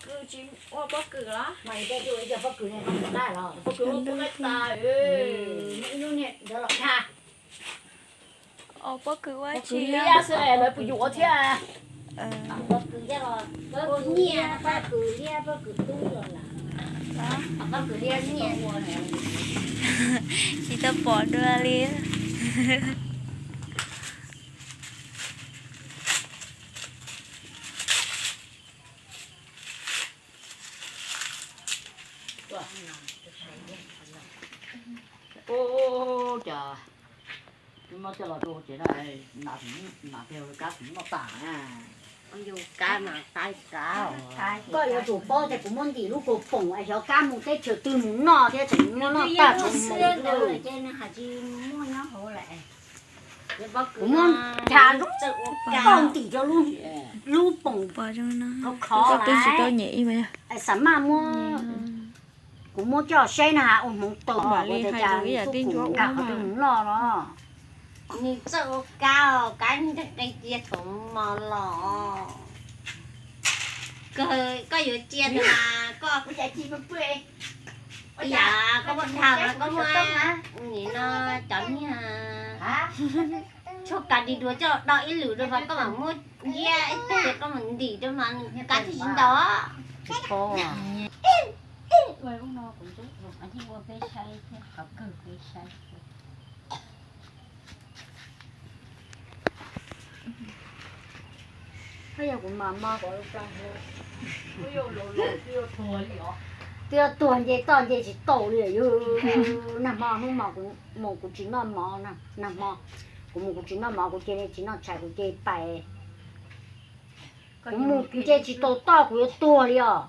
Kws tsis ua pob kws los? Mas tej ua cov pob kws ne, pob kws ua pob kws tas, ib lub niag ntawd los dhia. Ua pob kws ua tsis liab xwb lawv puas yuav thiab. Pob kws liab, pob kws liab, pob kws tub los lawm. Pob kws liab nyiaj ua. Tsis tau pom dua li. Ua cas muab coj los rau tsev na, nam tiag kab tsis noj tas na. Kab mas tais kab. Koj yuav tsum paub tias kuv muab ntim lub kaus poom es xyov kab mus teb chaws twg mus noj thiab tseem muab noj tag tsav mus. Kuv muab ncha zoo koj ntim rau lub poom khov khov lawm. Xam maj muab, kuv muab coj saib na has ua hmoov tau ua li cas nws tuaj kuv nkag qhov twg mus noj no. Nws txawj ua kab os, kab nrog qe cia thaum mos los. Kawg koj yuav cia ntawd mas koj, ib yam koj muab dhau los koj muab nim no cov niag tshuaj kav di dua coj do ib lwm rau mas koj mam muab ntiab ib teg koj mam ntim rau mas nws kab thiaj tsis ntaus. Tsis paub. Yog kuv mas mas twb yuav tuag nce toj nce tsis tau li yus. Nag hmo hnub no kuv mus kuv tsis noj mov, nag hmo kuv mus kuv tsis noj mov, kuv cia li tsis noj tshais, kuv cia li pais. Kuv mus kuv cia tsis tau toj, kuv yuav tuag li os.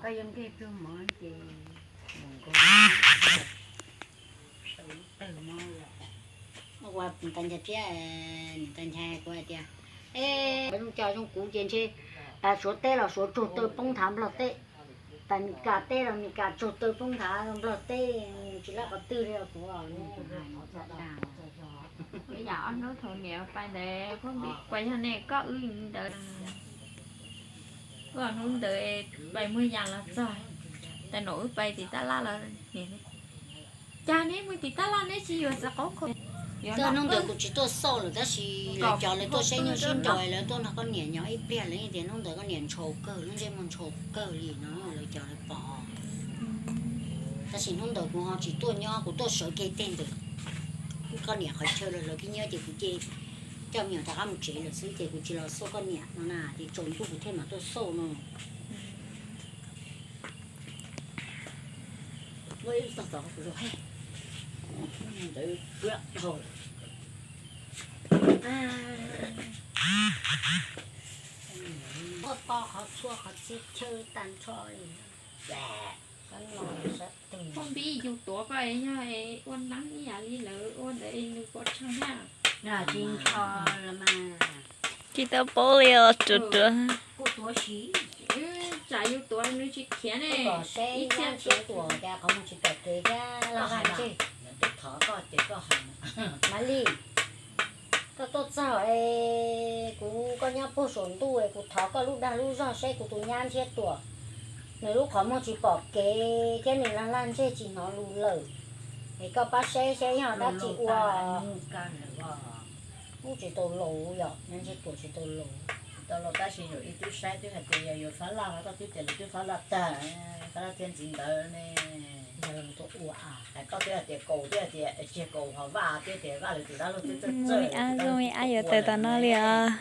Ua niam tais ntshai thiab, niam tais ntshai kuv hais tias, e, zoo cas zoo kuv ces ntshe tas Suav teb los Suav tsaug taw poob nthav Nplog teb, tas Mes Kas teb los Mes Kas tsaug taw poob nthav Nplog teb, tsis lab qhov twg li kuv. Ib yam ob hnub thaum niam pais ntawd, kuv yog ne koj wb ntawd, hnub ntawd pais muag yas los txog, tais nom wb pais tim tab laj los, cas neb mus tim tab laj neb tsis yuav xav qaub kho. Hnub ntawd kuv tsis tuaj xauj lawm tab sis lawv cov lawv tuaj saib nyuj sib nraus lawv tuaj nrog koj niam nyob ib pliag lawv tias hnub ntawd koj niam ntshau kawg, lub ntsej muag ntshau kawg li no lawv cov lawv pom. Tab sis hnub ntawd kuv ho tsis tuaj nyob, kuv tuaj sawv kiag teg ntawd koj niam qhov chaw los lawv kib nyob ces kuv cia coj me nyuam rov qab mus tsev lawm xwb ces kuv tsis los xauj koj niam no na, ces tsaus ntuj kuv thiaj mam tuaj xauj no. Muab ib txog tod kuv zoo he, ntawd kuv dhau lawm. Muab to qhov txhua qhov txhia chaw tag nrho li. Phooj Npib, yus tuav koj yog ua neeb ib yam li lawv ua ntawd nws puas tsawg thiab? Tsis nrho los mas. Tsis tau paub li os, ruam ruam. Kuv tuav siv. Tsam yus tuav nws tsis khiav ne. Kom seb ib txhia tuam cas qhov muag tsis pom kev thiab los hais ntsej. Twb thov koj ces koj hais. Mav Lis, koj tuaj txog es kuv, koj nyob puag saum ntuj es kuv thov koj lub dag lub zog seb kuv tus nyab Ntshiab Tuam, nws lub qhov muag tsis pom kev thiab nws lag lag ntsej tsis hnov lus lawm, es koj pab saib saib yog dab tsi ua. Kuj tsis tau laus yom, nyab Ntshiab Tuam tsis tau laus. Tsis tau laus tab sis yus ib tug saib twb hais tias yog yus fab laj, koj twb tias lawv twb fab laj tag, fab laj thiaj ntxiv ntawd ne. Hais koj twb hais tias kaus, twb hais tias tsis kaus ho vaj, twb tias vaj lawv tus dab laug twb txawj txawj. Zoo li ab yuav tawm tom no li os.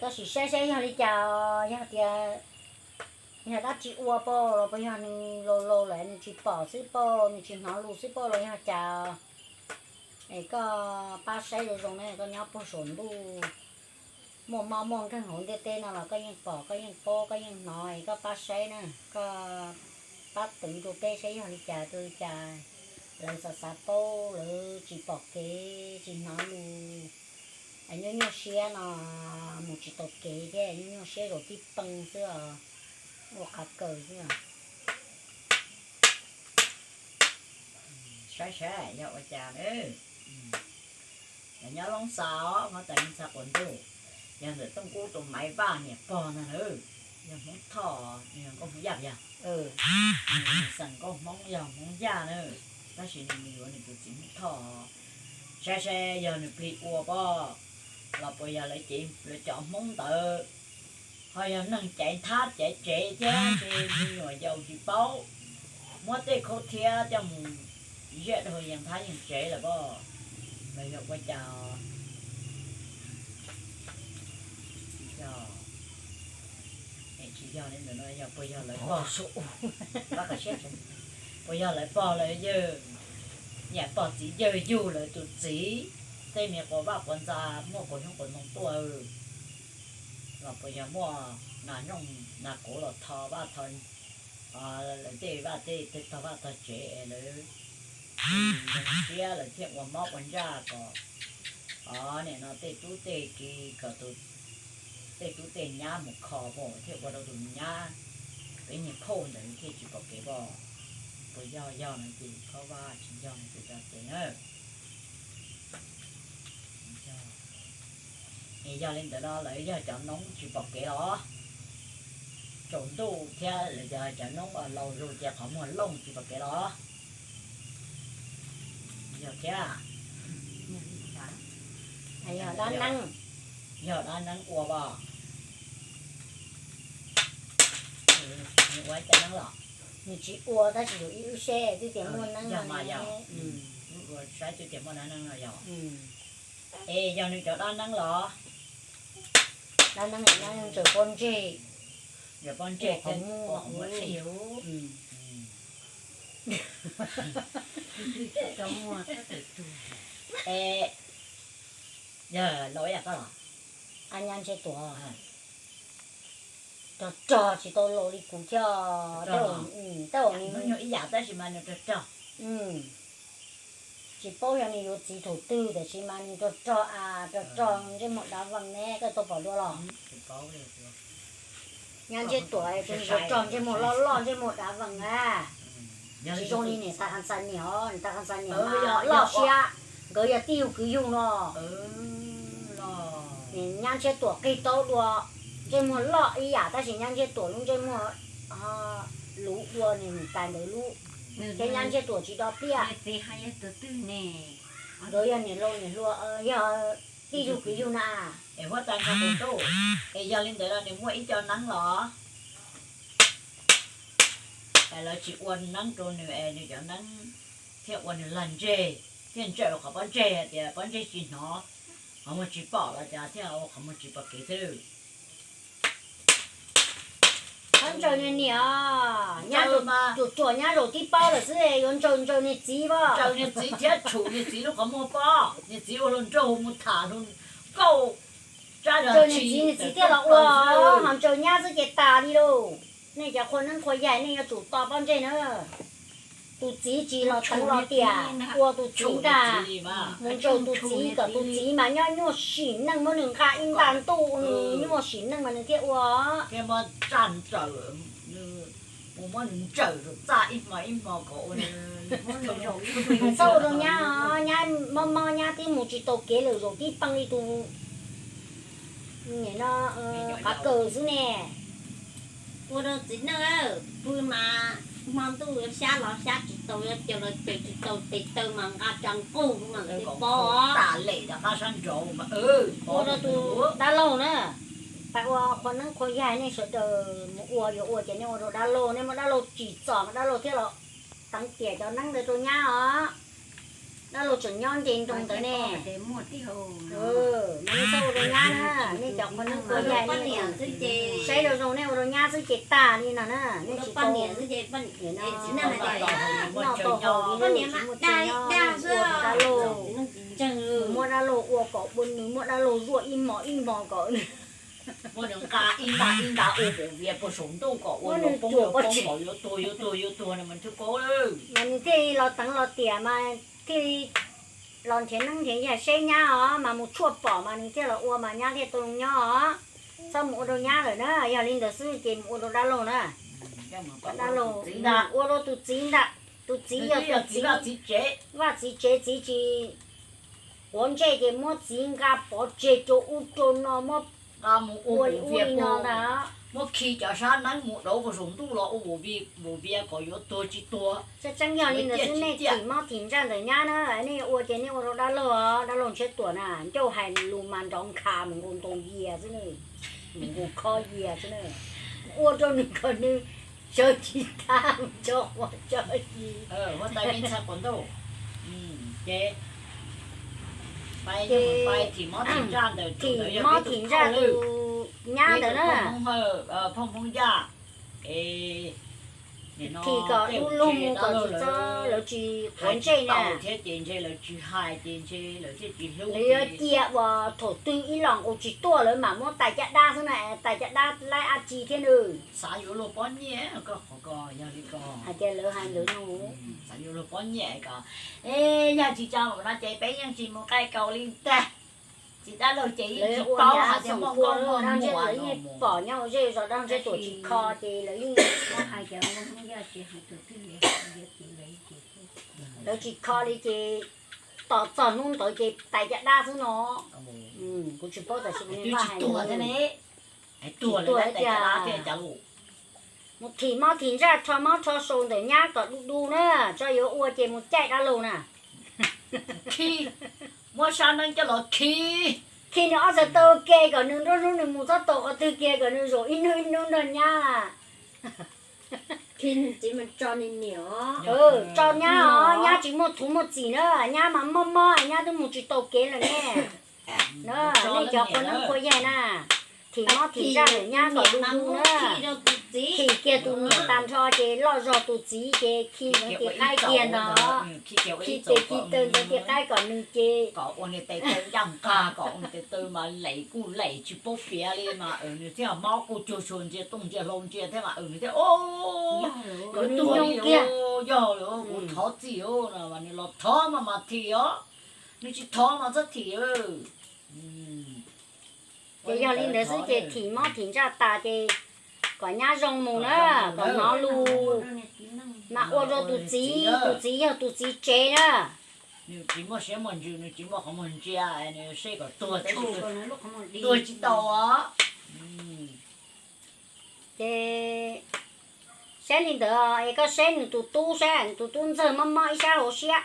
Koj sim saib saib yog li cas, yog tias yog dab tsi ua pab los puas yog nws laus laus lawm nws tsis pom xwb pab, nws tsis hnov lus xwb pab los yog cas. Es koj pab saib zoo zoo ne, koj nyob puag saum ntuj, muaj mob muaj nkeeg hauv ntiaj teb no los koj yeej pom koj yeej paub koj yeej hnov, es koj pab saib na, koj pab twv rau peb saib yog li cas rau li cas. Lawv xav xav paub, lawv tsis pom kev tsis hnov lus, nyuaj nyuaj siab no, mus tsis tau kev thiab nyuaj nyuaj siab zaum tib pee xwb os, ua qhov kawg xwb os. Saib saib yog ua cas. Nyob Loob Xas, muab tas Loob Xas quas ntuj, yog ntawm Tooj Kub tus Maiv Vaj niam pog ntag lauj. Yog Hmoob Thoj, nws yog nkauj Hmoob Yaj yog, nws xeem nkauj Hmoob yog Hmoob Yaj na, tab sis nws mus yuav nws tus txiv Hmoob Thoj. Saib saib yog nws plig ua pob los puas yog lawv cev lawv cov Hmoob ntawd, ho yog neeg caiv thab caiv tsev thiab ntshe me nyuam yaus tsis paub, muab tej khaub thiab coj mus ziaj dhau yees thab yees tsev lawm pob, los yog ua cas? Tsis yog, tsis yog li ntawd no, yog puas yog lawv pog, puas yog lawv pog lawv yawg, niam pog txiv yawg yug lawv tus txiv, tej me quas vaj quas ntxa muaj quas hnub quas ntoo tuaj, los puas yog muaj nas nyooj nas kuv los tho vaj tho, lawv tej vaj tej tog vaj tog tsev es lawv zoo siab lawv thiaj ua mob ua ntsaj kom, o, nim no tej tub tej ki kom tus, tej tub tej nyab mus kho pob thiaj ua rau tus nyab, peb niag phauj ntawd thiaj tsis pom kev pob. Puas yog, yog no ces khob vaj, tsis yog no ces tso tseg na. Es yog li ntawd no lawv yog cov noob tsis pom kev los? Tsaus ntuj thiab lawv cov noob laus lug ces qhov muag looj tsis pom kev los? Yog thiab. Yog dab neeb ua pob. Nws ua ib co neeb los? Nws tsis ua tab sis yus ib lub seb twb tias muaj neeb no ne. Saib twb tias muaj dab neeb no yog. Es yog nws cov dab neeb los? Dab neeb, dab neeb ntsaws pob ntseg. Ntsaws pob ntseg thiab qhov muag. Es yog laus ib yam koj los? Nyab Ntshiab Tuam. Rog rog tsis tau laus li kuv thiab. Tab sis mas nws rog rog. Tsis paub yog nws yuav txiv thaum twg tiam sis mas nws rog rog a, rog rog ntsej muag dav vees ne, koj tau pom dua los? Nyab Ntshiab Tuam tus rog rog ntsej muag loj loj ntsej muag dav vees a. Tsis zoo li niam tais Khas Xais niam os, niam tais Khas Xais niam mas loj siab, nkawd yog tij yug kwv yug no. Nyab Ntshiab Tuam qig taub dua, ntsej muag loj ib yam tab sis Nyab Ntshiab Tuam lub ntsej muag luv dua niam tais ntawd lub, thiab Nyab Ntshiab Tuam tsis do pliaj. Nkawd yog niam laus niam hluas, yog tij yug kwv yug na. Es huab tais Nkauj Tus Ntuj, es yog li ntawd los nws muaj ib co neeb los? Es lawv tsis ua neeb rau nws es nws cov neeb thiaj ua nws lag ntseg, thiaj ntsawm qhov pob ntseg hais tias pob ntseg tsis hnov, qhov muag tsis pom los cas thiaj ua qhov muag tsis pom kev xwb. Txhob ntsaws niam niam, nyab, tus ruam nyab zaum tib paub lawm xwb yuav ntsaws ntsaws niag txiv pob. Ntsaws niag txiv thiab tshum niag txiv lub qhov muag pob, niag txiv ua hluas nraug mus tham hluas nkauj. Ntsaws niag txiv, niag txiv thiaj los ua, ho ntsaws nyab xwb ces tas li lauj. Nej cov qhua neeb qhua yaig nej yuav tsum to pob ntseg na. Tus txiv tsis los teev los tiam, ua tus txiv ntag, mus ntsaws tus txiv kom tus txiv mas nyob nyuaj sim neej, muab nws nqa ib nta ntuj, nws nyuaj sim neej mas nws thiaj ua. Txaj ntsaws, mus muab nws ntsaws txaj ib hmo ib hmo kom ua. Txhob ua rau nyab os, nyab mob mob nyab twb mus tsis tau kev lawm, zaum tib peem li tus nim no qav kaws xwb ne. Ua rau txiv neej pw mas hmo ntuj yuav xyab los xyab tsis tau, yuav caws los caws tsis tau, tes taw mas nqa tsa nqug mas lawv thiaj paub. Ua rau tus dab laug na, pab ua qhua neeb qhua yaig nej sawv daws mus ua yuav ua ces nej ua rau dab laug, nej muab dab laug tsim txom mas dab laug thiaj los teev tiam cov neeb ntawd rau nyab os. Dab laug tseem nyob nce nroog ntawd ne. Mas nej txhob ua rau nyab na, nej cov qhua neeb qhua yaig nej saib zoo zoo nej ua rau nyab xwb ces tag li no na, nej tsis tau noj tau haus li, tsis muaj tsis nyob, ua rau dab laug, muab dab laug ua kom ua nws, muab dab laug zuaj ib hmos ib hmos kom nws. Muab nws nqa ib nta ib nta ua pum vias puag saum ntuj kom ua nws poob yuav poob, yuav tuag yuav tuag yuav tuag no mas thiaj paub lawm. Mas nws thiaj li los teev los tiam mas thiaj li los nrhiav neeb nrhiav yaig saib nyab os, mas mus tshuaj pom mas nws thiaj los ua mas nyab thiaj tau zoo nyob os. Txhob mus ua rau nyab lawm na, yog li ntawd xwb ces mus ua rau dab laug na. Dab laug ua rau tus txiv ntag, tus txiv yog tus txiv vaj txiv tsev, txiv tsis quav ntsej ces muab txiv nqa pov tseg rau ub rau no, muab ua li ub li no ntag. Muab khi cov sab neeb mus dauv puas saum ntuj los ua vum vias kom yuav tuag tsis tuag. Tseeb yog li ntawd xwb, nej thim mob thim ntsaj ntawm nyab na, nej ua ces nej ua rau dab laug, dab laug ntshiab tuam na, ncauj hais lus mas nrov nkhav mus nkaus ntoo yias xwb na, mus nkaus khob yias xwb na, ua rau nws kom nws sawv tsis thaj, tso quav tso zis. Ces thim mob thim ntsaj tus nyab ntawd na, phauj Hmoob Yaj, thim kom du lug mus kom tsis txhob lawv tsis quav ntsej na, thiab ces ntshe lawv tsis hais ces ntshe lawv thiaj tsis hlub, lawv yuav cia uas thaum twg ib los nqus tsis tuaj lawv mam muab tais caj dab xwb na, tais caj dab laib ab tsi thiab nws. Xav yuav luag pob nyiaj koj qhov ko, yog li ko hais tias lawv hais ntawd no, xav yuav luag pob nyiaj ko, yog tsis tso no ces peb yeej tsis mus qaij kaus li ntag. Txiv dab laug ces yeej tsis paub hais tias muaj nkauj muaj muam, lawv yeej pom nyob ua zej zos dab ntshiab tuam tsis kho ces lawv yeej, lawv tsis kho li ces tos txog hnub ntawd ces tais caj dab xwb no. Kuv tsis paub tam sis kuv nim hais tuag thiab ne, tuag tiag. Mus thim mob thim ntsaj rho mob rho saus ntawm nyab kom du du na, tso yuav ua ces mus caij dab laug na. Khi, muab sab neeb coj los khi, khi nws ob txhais taw ke kom nws nruab hnub nws mus txhob tau qhov twg kiag kom nws zaum ib hnub ib hnub nrog nyab. Tso nyab os, nyab tsis muaj txhuv muaj txim na, nyab mas mob mob nyab twb mus tsis tau kev lawm ne. Nej cov qhua neeb qhua yaig na, thim mob thim ntsaj ntawm nyab kom du du na. Thim kiag tus niam tag nrho ces loj zog tus txiv ces khi ntawd tiv qaib kiag ntag. Khi tes khi taw ntawd tiv qaib kom nws ces kom ua niag tes taw ncaj nqag, kom ua niag tes taw mas lem kuj lem tsis paub piav li mas nws thiaj mob kuj cuag tsuag ntsia tooj ntsia hlau ntsia thiab mas nws thiaj, o, kom nws tuag li, yog lawm kuv thov txim no mas nws los thov mas mas thim os, nws tsis thov mas txhob thim. Ces yog li ntawd xwb ces thim mob thim ntsaj tas ces kom nyab zoo mus na, kom hnov lus mas ua rau tus txiv, tus txiv yog tus txiv tsev na. Nws tsis muaj siab muaj ntsws, nws tsis muaj qhov muag ntsia, nws seb kom tuag, tuag tsis tau os. Ces saib li ntawd es koj saib nws tus tub, saib nws tus tub ntxawg mob mob ib sab hauv siab.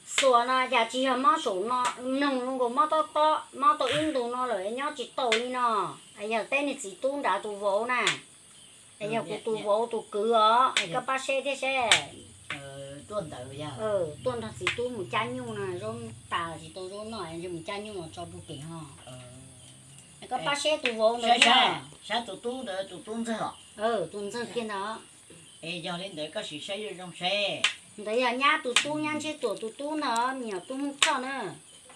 Xuas no cas tsis yog mob saum no, mloog zoo nkaus mob tob tob, mob tau ib ntus no lawm nyob tsis tau li no. Es yog teb niag txiv tub nrad tus vauv na, es yog kuv tus vauv tus kwv os, es koj pab saib thiab saib. Tuaj nrog txiv tub mus cab nyuj no, zaub tas tsis tau zaub noj, mus cab nyuj los tso puag pem ho. Es koj pab saib tus vauv ntawd thiab. Saib tus tub ntawd, tus tub ntxawg os. Tus ntxawg kiag ntawd. Es yog li ntawd koj sim saib zoo zoo saib. Ntawd yog nyab tus tub, nyab Ntshiab Tuam tus tub ntawd, me nyuam tub Hmoob Thoj na.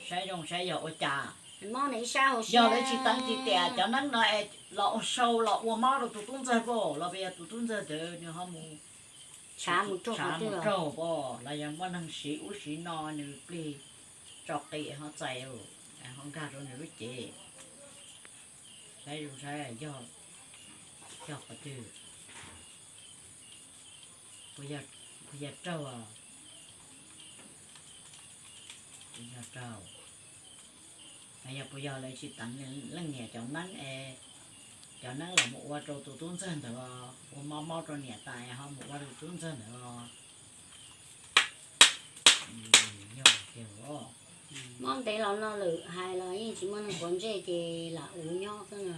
Saib zoo saib yog ua cas. Mob nws ib sab hauv siab. Yog lawv tsis teev tias cov neeb no es los ua sau los ua mob rau tus tub ntxawg pab los, yog tus tub ntxawg ntawd nws ho mus tshav mus raug qhov twg, raug pab los yog muaj neeg siv ub siv no nws plig tso qis ho txais, ho nkag rau nws lub cev. Saib zoo saib yog, yog qhov twg, puas yog raug, puas yog raug, yog puas yog lawv tsis teev leej niam cov neeb es, cov neeb los mus ua rau tus tub ntxawg ntawd, ua mob mob rau niam tas ho mus ua rau tus tub ntxawg ntawd los. Mob ntev los no lawm hais los yeej tsis muaj neeg quav ntsej ces lam ua nyob xwb no.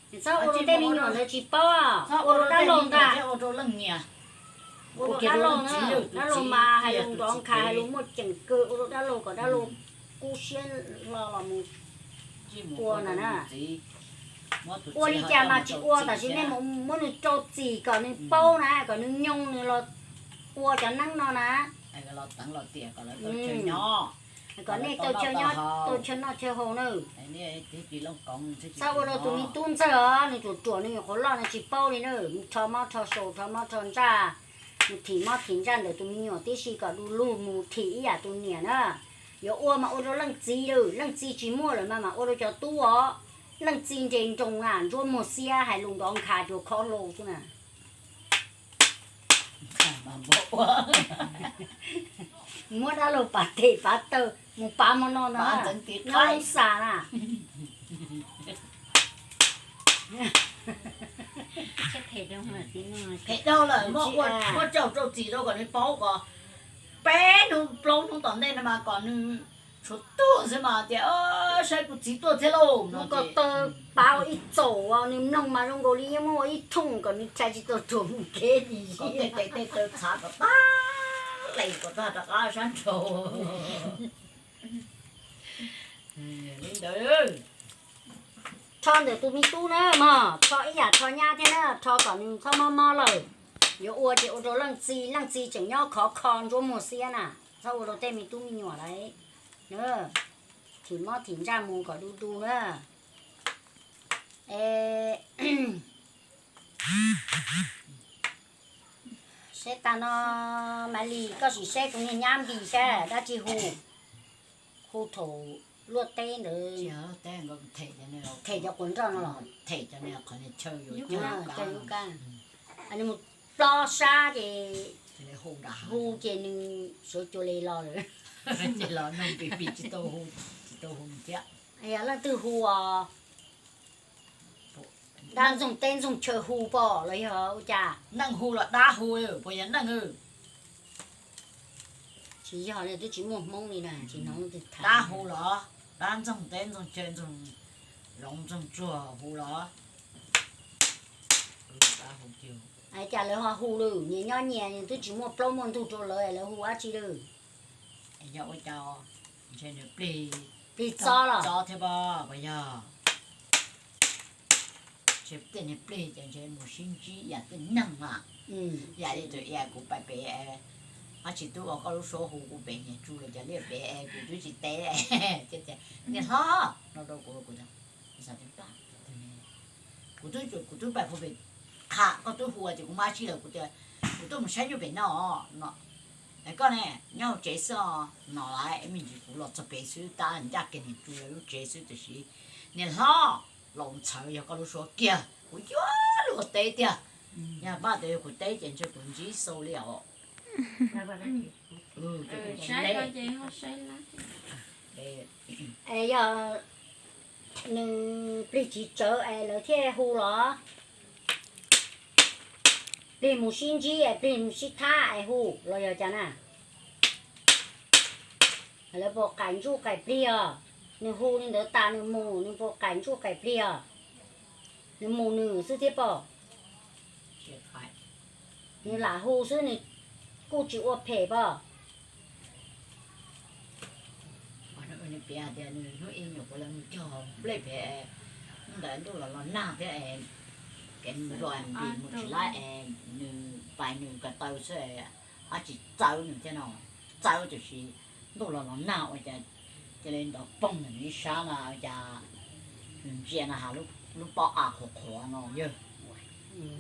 Txhob ua rau tej me nyuam ntawd tsis paub, ua rau dab laug ntag. Ua rau dab laug na, dab laug mas hais lus nrov nkhav hais lus muaj ceem kawg, ua rau dab laug kom dab laug kub siab hlo los mus ua na na. Ua li cas mas tsis ua, tam sim nej mus muab nws rau txim kom nws paub na, kom nws nyoog nws los ua cov neeb no na. Kom nej tau chaw nyob tau chaw noj chaw haus na. Txhob ua rau tus me tub ntxawg os, nws ruam ruam nws nyuam qhuav loj nws tsis paub li na. Mus rho mob rho saus rho mob rho ntsaj, mus thim mob thim ntsaj ntawm tus me nyuam tib si kom du lug mus thim ib yam tus niam na. Yuav ua mas ua rau leej txiv lawm, leej txiv tsis muaj lawm mas mam ua rau cov tub os. Leej txiv nres nroos na, ntsuab muag xiab hais lus nrov nkhav cuag khob hlau xwb na. Muab dab laug pav tes pav taw mus pav hmo no ntag, nyob lub xas na. Phem dhau lawm, muab ua, muab tsaug rau txiv rau kom nws paub kom peb hnub plaub hnub tom ntej no mas kom nws tshuav tuag xwb mas tias, saib kuv txiv tuaj thiab lauj no. Kom taw pav ua ib txaus, nws mloog mas zoo nkaus li yeej muab ua ib thooj kom nws txhais tsis tau tsuag mus kev li. Kom tej tes tej taw txhav kom tag, lees kom tag rov qab sab nraud. Li ntawd. Rho ntawm tus me tub na mog, rho ib yam rho nyab thiab na, rho kom nws txhob mob mob lawm. Yuav ua ces ua rau leej txiv, leej txiv tseem nyob khov kho ntsuab muag xiab na, txhob ua rau tej me tub me nyuam lawm na. Thim mob thim ntsaj mus kom du du na. Es saib tas no, Maiv Lis, koj sim saib tus niag nyab Npis saib dab tsi hu, hu thaum luaj teb ntawd, them cov quav nroj no los, them cov qhov chaw yuav cog lub kab, nws mus plob sab ces hu ces nws sawv cuag li los lawm. Ces los noog Npis, Npis tsis tau hu, tsis tau hu thiab. Yog leej twg hu os? Dab ntxoog teb ntxoog chaw hu pom los yog ua cas? Neeg hu los dab hu, puas yog neeg? Tsis yog li, twb tsis muaj Hmoob li na, tsis hnov leej twg tham. Dab hu los, dab ntxoog teb ntxoog chaw ntxoog zoov ntxoog tsuag hu los? Dab hu. Cas lawv ho hu lawm, nyias nyob nyias twb tsis muaj plaub muaj ntug rau lawv, lawv hu dab tsi lawm? Yog ua cas ntshe nws plig, plig txob los txob thiab pob, puas yog? Ntshe tej niag plig ces ntshe mus sib ntsib yam tej neeg a. Yam li tus ia kuv pais pem, ab tsis tub ua koj lub suab hu kuv pem niag tsu los cov liaj pem es kuv twb tsis teb. Niag hlob no rau kuv, kuv kuv twb, kuv twb pais pem qha koj twb hu ces kuv mam sib lawm kuv tias kuv twb mus saib nyuj pem no no. Es koj ne, nyob hauv tsev xwb os no lawm, me ntsis kuv los txog pem xwb tab ncaj kiag niag tsu lub tsev xwb tiam sis niag hlob, los ntxhawv yog koj lub suab kiag kuv yuav luag teb tiag. Yog pab tias yog kuv teb ces ntshe kuv ntsib xau li os. Es yog nws plig tsis tsawv es lawv thiaj hu los? Plig mus sib ntsib es plig mus sib thab es hu los yog cas na? Lawv puas qaim ntsuj qaim plig os? Nws hu li ntawd tas nws mus nws puas qaim ntsuj qaim plig os? Nws mus nws xwb thiab pob. Nws lam hu xwb nws kuj tsis ua phem pob. Nws piav hais tias nws hnub ib nyuam qhuav lawv mus cog nplej pem, hnub ntawd ntuj los los nag thiab, kev mus los npis mus tsis laib es nws pais nws ko taw xwb, ab tsis txawv nws thiab no, txawv tiam sis ntuj los los nag ua cas cia li nrov poog ntawm nws ib sab no ua cas nws ntsia no has lub pob av qhuav qhuav no yog,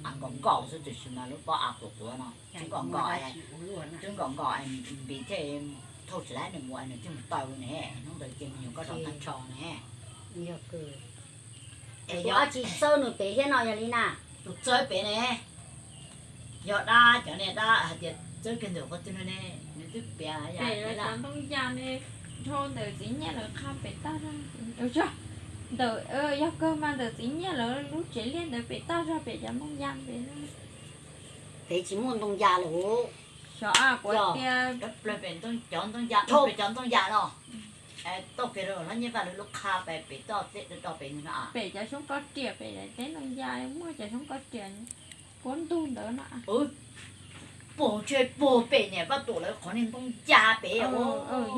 av nkaus nkaus xwb tiam sis mas lub pob av qhuav qhuav no, twb nkaus nkaus, twb nkaus nkaus npis thiaj thauj tsis laib nws mus nws thiaj mus taw ne, hnub ntawd ces me nyuam koj zov tag nrho ne. Es yog dab tsi txawb nws pem thiab no yog li na? Tus txawb pem ne, yog dab cov niag dab hais tias txawb kiag ntawm qhov twg no ne, nws twb piav yam cov ntoo ya ne, dhau ntawm txiv Nyiaj lawv qha pem toj zog, ntawm, yog kawg mas ntawm txiv Nyiaj lawv lub tsev liaj ntawd pem toj zog pem cov ntoo ya pem. Pem tsis muaj ntoo ya lawm. Xyov kuv tias cov ntoo ya, cov ntoo ya no tau kiag rau hlob Nyiaj Vaj lawv lub qha pem, pem toj teb do pem no, pem cov xyoob kob riam pem teb ntoo ya, muaj cov xyoob kob riam puab ntug ntawd no. Puag ntshe puag pem niam Vaj Tuam lawv qhov niag ntoo ya pem.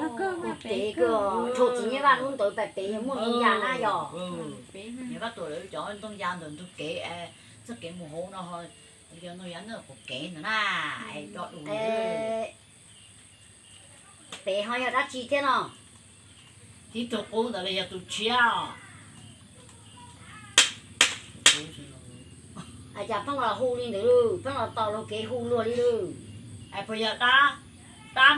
Yog kawg, pem kawg, dhau txiv Nyiaj Vaj lub ntawd pem pem yog muaj ntoo ya na yog. Niam Vaj Tuam lawv cov ntoo ya ntawm ntug kev, txoj kev mus hauv no, yog ntoo ya ntawm qhov kev ntawd na, do du. Pem ho yog dab tsi thiab no? Tib tug qub ntawd los yog tus tshiab? Cas pheej los hu li ntawd lawm, pheej los tos luag kev hu luag li lawm. Es puas yog dab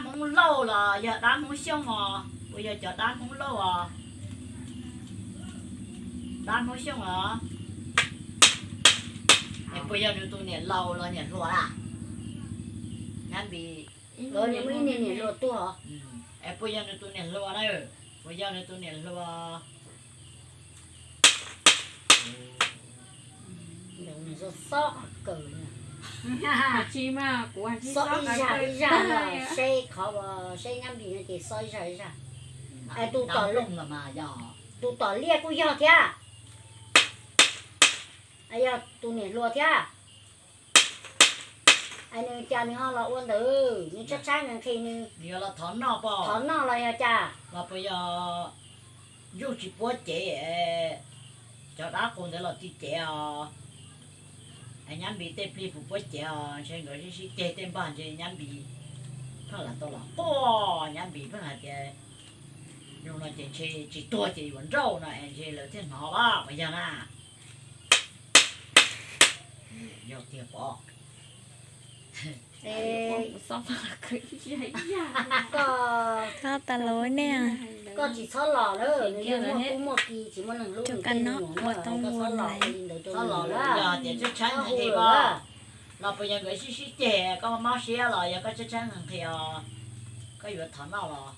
Hmoob Lauj los yog dab Hmoob Xyooj os? Puas yog cov dab Hmoob Lauj os? Dab Hmoob Xyooj os? Es puas yog nws tus niam laus los niam hluas na? Nyab Npis, ib niam hluas tuag. Es puas yog nws tus niam hluas na? Puas yog nws tus niam hluas? Xob kawg, xob ib zag ib zag, seb qhov seb Nyab Npis no ces xob ib zag ib zag. Es tus tom liaj kuj yog thiab, yog tus niam hluas thiab. Es nws cas nws ho los ua ntawd, nws tshaib tshaib nqhis nqhis nws, thov noj los yog cas? Los puas yog ntsuj tsis puab cev, cov dab qus ntawd los ti cev os. Es Nyab Npis tej plig puas puab cev os, ntshe nkawd sib sib ceg tej npag ntshe Nyab Npis pheej lam tau los quaj, Nyab Npis pheej hais tias zoo no ces ntshe tsis tuag ces yuav nrauj no es ntshe lawv thiaj hnov lawm puas yog na? Yog tiag pom. Txhob tas los nej. Koj tsis txhob los na, nws yeej muaj tub muaj ki tsis muaj neeg hlub nws tej me nyuam na, koj txhob los li ntawd rau nws. Yog tias tshaib tshaib nqhis nqhis los puas yog nkawd sib sib ceg koj mob mob siab los yog koj tshaib tshaib nqhis nqhis os, koj yuav thov noj los?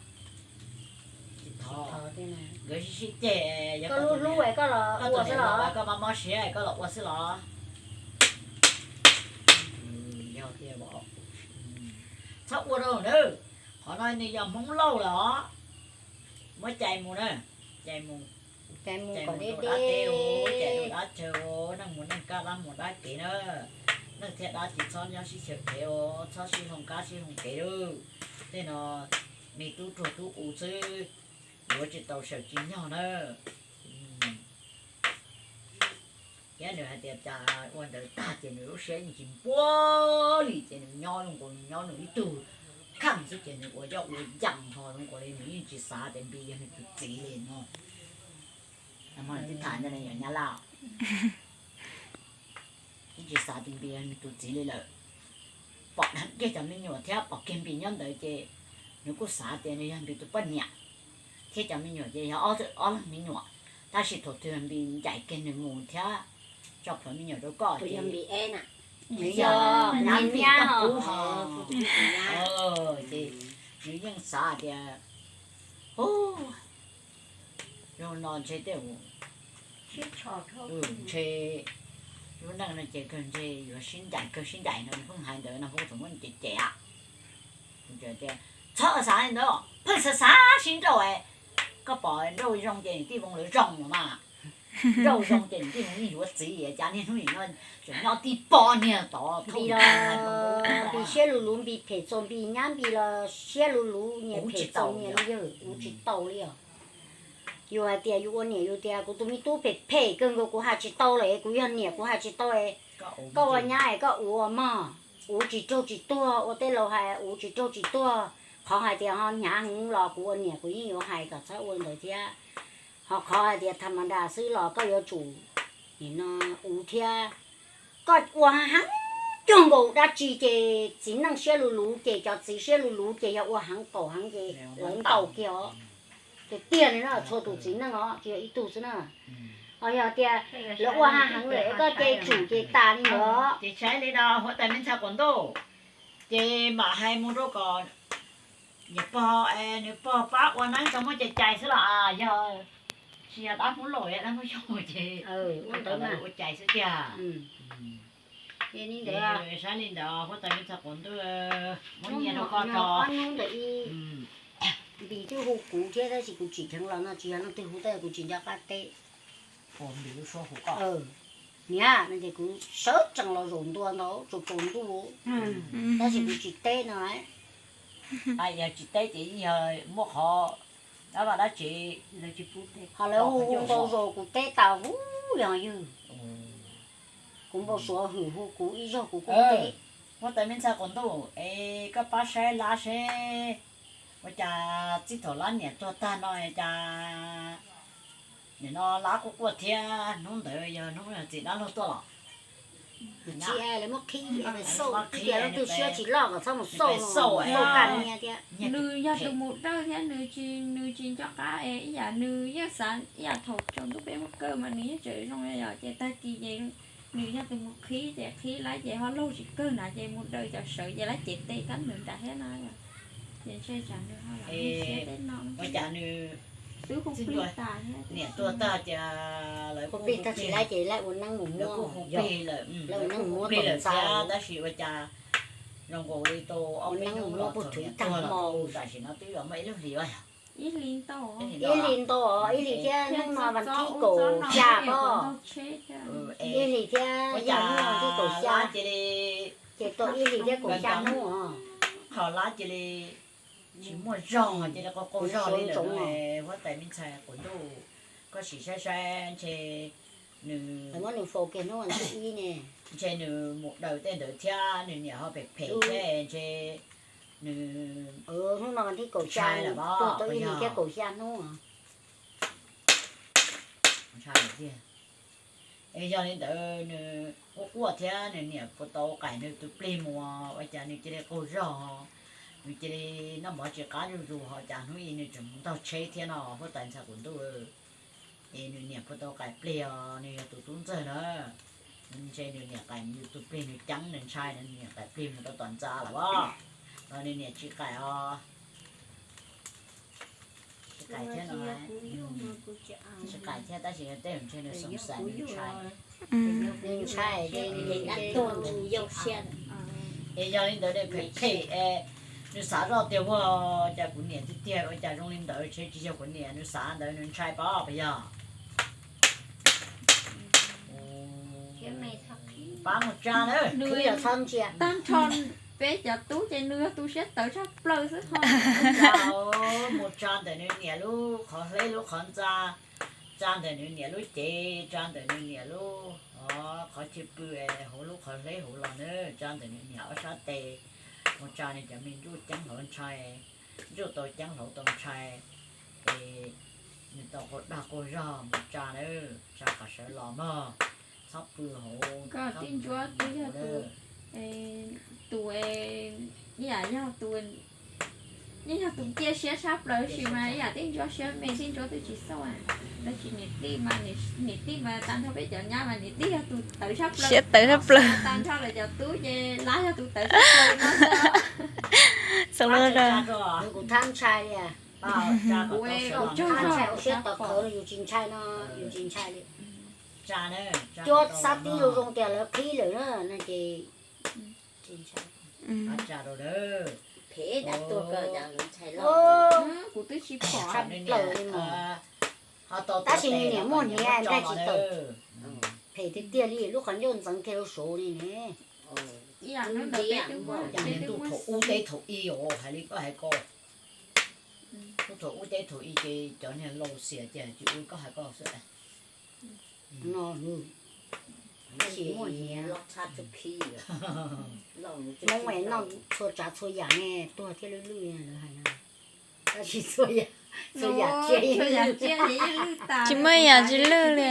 Tsis thov. Nkawd sib sib ceg, yog koj hlub hlub es koj los ua xwb los, koj mob mob siab koj los ua xwb los? Yog tias txhob ua rau na, qhov no nws yog Hmoob Lauj lawm os. Muab cais mus na, cais mus, cais mus rau dab teb, cais rau dab chaw, neeg mus neeg kaj dab mus dab kev na. Neeg thiab dab tsis txhob nyob sib xyaw kev, txhob sib hloov kab sib hloov kev lawm. Tej no me tub ruam tub u xwb, yuav tsis tau sawv tsis nyog na. Thiab nws hais tias cas ua ntawd tag ces nws lub siab yeej tsis npuab li ces nws nyob zoo nkaus nws nyob nws ib tug kheej xwb ces nws ua yoj ua yam ho zoo nkaus li nws yeej tsis xav tias Npis yog nws tus txiv li no. Twb tham ntawm no yog Nyab Laj, yeej tsis xav tias Npis yog nws tus txiv li lawm. Pom dheev kiag cov me nyuam thiab pom kiag Npis nyob ntawd ces nws kuj xav tias nws yog Npis tus poj niam, thiab cov me nyuam ces yog ob leeg me nyuam. Tab sis thaum twg Npis ncaim kiag nws mus thiab tso plhuav me nyuam rau koj ces nws yog Nyab Npis koj kub ho, ces nws yeej xav tias zoo no ntshe tej, ntshe lub neej no ces kawg ntshe yuav sib ncaim kawg sib ncaim no, nws pheej hais ntawd no, pheej txom muab cem cem. Txhob xav li ntawd, pheej xav xav sib nrauj. Koj pom nrauj zoo ces niam tij Voos lawv zoo los mas, nrauj zoo ces niam tij Voos yeej yuav txiv, cas niaj hnub nim no tseem nyob tib pob niag tod. Npis siab luv luv, Npis phem txaus, Npis nyab Npis los siab luv luv, nyias phem txaus nyias li yawg, ua tsis tau li os. Yus hais tias yus ua niam yus tias kuv tus me tub phem phem kawg nkaus kuv hais tsis tau lawm, kuv yog niam kuv hais tsis tau. Koj ua nyab es koj ua mog, uv tsis raug tsis tuag, ua tej laus hais uv tsis raug tsis tuag. Qhov hais tias ho hnyav heev los kuv ua niam kuv yeej yuav hais kom txhob ua ntawd thiab. Ho qhov hais tias tha ma da xwb los koj yuav tsum nim no uv thiab. Koj ua heev cuag nkaus dab tsi ces txiv neej siab luv luv ces cov txiv siab luv luv ces yog ua heev qaum heev ces lawv ntaus kiag os. Tiag tiag li na, txhua tus txiv neej os tsis yog ib tug xwb na. Ho yog tias lawv ua heev heev lawm koj ces tsum ces tas li ntawd. Ces saib li no huab tais me ntxhais quas ntuj, ces mam hais mus rau kom niam pog, nws pog pab ua neeb tau muab cais cais xwb los yog tsis yog dab Hmoob Lauj dab Hmoob Xyooj ces ua cais xwb tiag. Saib li ntawd huab tais me ntxhais quas ntuj, muab nyiaj rau koj tso. Ob hnub ntawd ib Npis twb hu kuv thiab tab sis kuv tsim dheev los no tsis yog leej twg hu tab sis kuv tsis nco qab teb. Niam, no ces kuv sawv tsees los zaum ntua ntawd tsaus tsaus ntuj, tab sis kuv tsis teb no. Yog tsis teb ces yog muaj qhov dab vaj dab tsev. Ho lawv hu hu npau zaus kuv teb tas huv yog ywg. Kuv npau suav hwm hu kuv ib zaug kuv kuj teb. Huab tais me ntxhais quas ntuj es koj pab saib lab seb ua cas txij thaum lab niam tuag tag no cas nim no lab quaj quaj thiab, hnub ntawd yog hnub txiv dab laug tuaj los? Tsis, lawv muab qhib, xauj tias leej twg siab tsis loj kom txhob mus xauj, xauj kaj niag thiab. Nws yog tus mus dawj thiab nws tsis, nws tsis nco qab es ib yam nws yeej xav ib yam thaum tsaus ntuj peb muab kaw mas nws yeej tseem zoo yom, ces tag kis ces nws yog tus mus qhib ces qhib lab ces ho laug tsis kawg na ces mus daws cov sawv ces lab cev tes kab nws nram thiab no yom. Ces ntshe tsam nws ho lam siab tej no. Ua cas nws Niam tuag tag ces lawv kuj plig tag, tsis laib ces laib ua neeb mus muab, lawv ua neeb mus muab plig lawm thiab, tab sis ua cas zoo nkaus li tau ob peb hnub los thaum niam tuag los tam sim no twb yuav muaj ib lub hlis os. Ib hlis ntau, ib hlis thiab hnub no vas thib kaum xya pob. Ib hlis thiab, ua cas hnub no vas thib kaum xya, ces tau ib hlis thiab kaum xya hnub os. Qhov lab cia li tsis muaj zog, cia li qaug qaug zog li lawm. Huab tais me ntxhais quas ntuj, koj sim saib saib ntshe nws, muab nws faus kiag hnub vas thib ib ne, ntshe nws mus daws tej ntawd thiab nws niam ho phem phem thiab ntshe nws, hnub no vas thib kaum xya, tuag tau ib hlis thiab kaum xya hnub. Es yog li ntawd nws quaj quaj thiab nws niam puas tau qaim nws tus plig mus, ua cas nws cia li qaug zog, nws cia li noj mov tsis qab zuj zus, ho cas hnub ib nws tseem mus ntog tsheb thiab no huab tais ntxhais quas ntuj. Es nws niam puas tau qaim plig os, nws yog tus tub ntxawg na. Ntshe nws niam qaim yus tus plig, nws ceeb nws ntshai, nws niam qaim plig mus rau tom ntxa lawm os, los nws niam tsis qaim os. Tsis qaim thiab no, tsis qaim thiab tab sis tej zaum ntshe nws xoom xaim nws ntshai. Nws ntshai, es yog li ntawd nws phem phem es nws xav zoj tiag ua cas kuv niam tiag tiag, ua cas zoo li ntawd, ntshe tsis yog kuv niam, nws xav ntawd nws ntshai pab puas yog? Pab mus tsa na. Tag nrho peb cov tub ces nws yog tus siab tawv tshaj plaws xwb ho. Mus tsa ntawm nws niam lub qhov hleb lub qhov ntxa, tsa ntawm nws niam lub cev, tsa ntawm nws niam lub qhov chaw pw, hauv lub qhov hleb hauv los na, tsa ntawm nws niam ob sab tes, mus tsa nws cov me ntsuj ceeb hauv ntshai, ntsuj tau ceeb hauv tau ntshai, es nws tau qaug dag qaug zog mus tsa na, tsa kom sawv los mog, txhob pw hauv. Koj tij ntsuab twb yog tus, tus, ib yam yog tus, yeej yog tus cia siab tshaj plaws tab sis mas ib yam tij ntsuab siab me, tij ntsuab twb tsis xauj. Tab sis niam tij mas, niam tij mas tag nrho peb cov nyab mas niam tij yog tus tawv tshaj plaws, siab tawv tshaj plaws. Tag nrho lawv cov tub ces lab yog tus tawv tshaj plaws no. Xav los, kuv thab ntshai li, kuv, kuv tsaug zog, siab tawv qhawv, yus tsis ntshai no, yus tsis ntshai li. Cuab xab tib zoo zoo tias lawv qhib lawm na no ces tsis ntshai. Phem dab tuag kawg, kuv twb tsis pom tshaj plaws li mas. Tab sis nws niam muaj hniav nplaig tsis tawm. Phem tiag tiag li, lub qhov ncauj ntxeev kiag rau saud li ne. Ib yam nws thaum ub teb thaum ib os, hais li koj hais ko. Lub thaum ub teb thaum ib ces cov niag laus xiam ces tsis ua li koj hais ko xwb. No, tab sis muaj hniav. Hmoob es noj txhua tsav txhua yam ne, tuag thiab lwj lwj lawv hais no. Tab sis txhua yam, txhua yam tsiaj yeej lwj, tsis muaj yam tsis lwj li.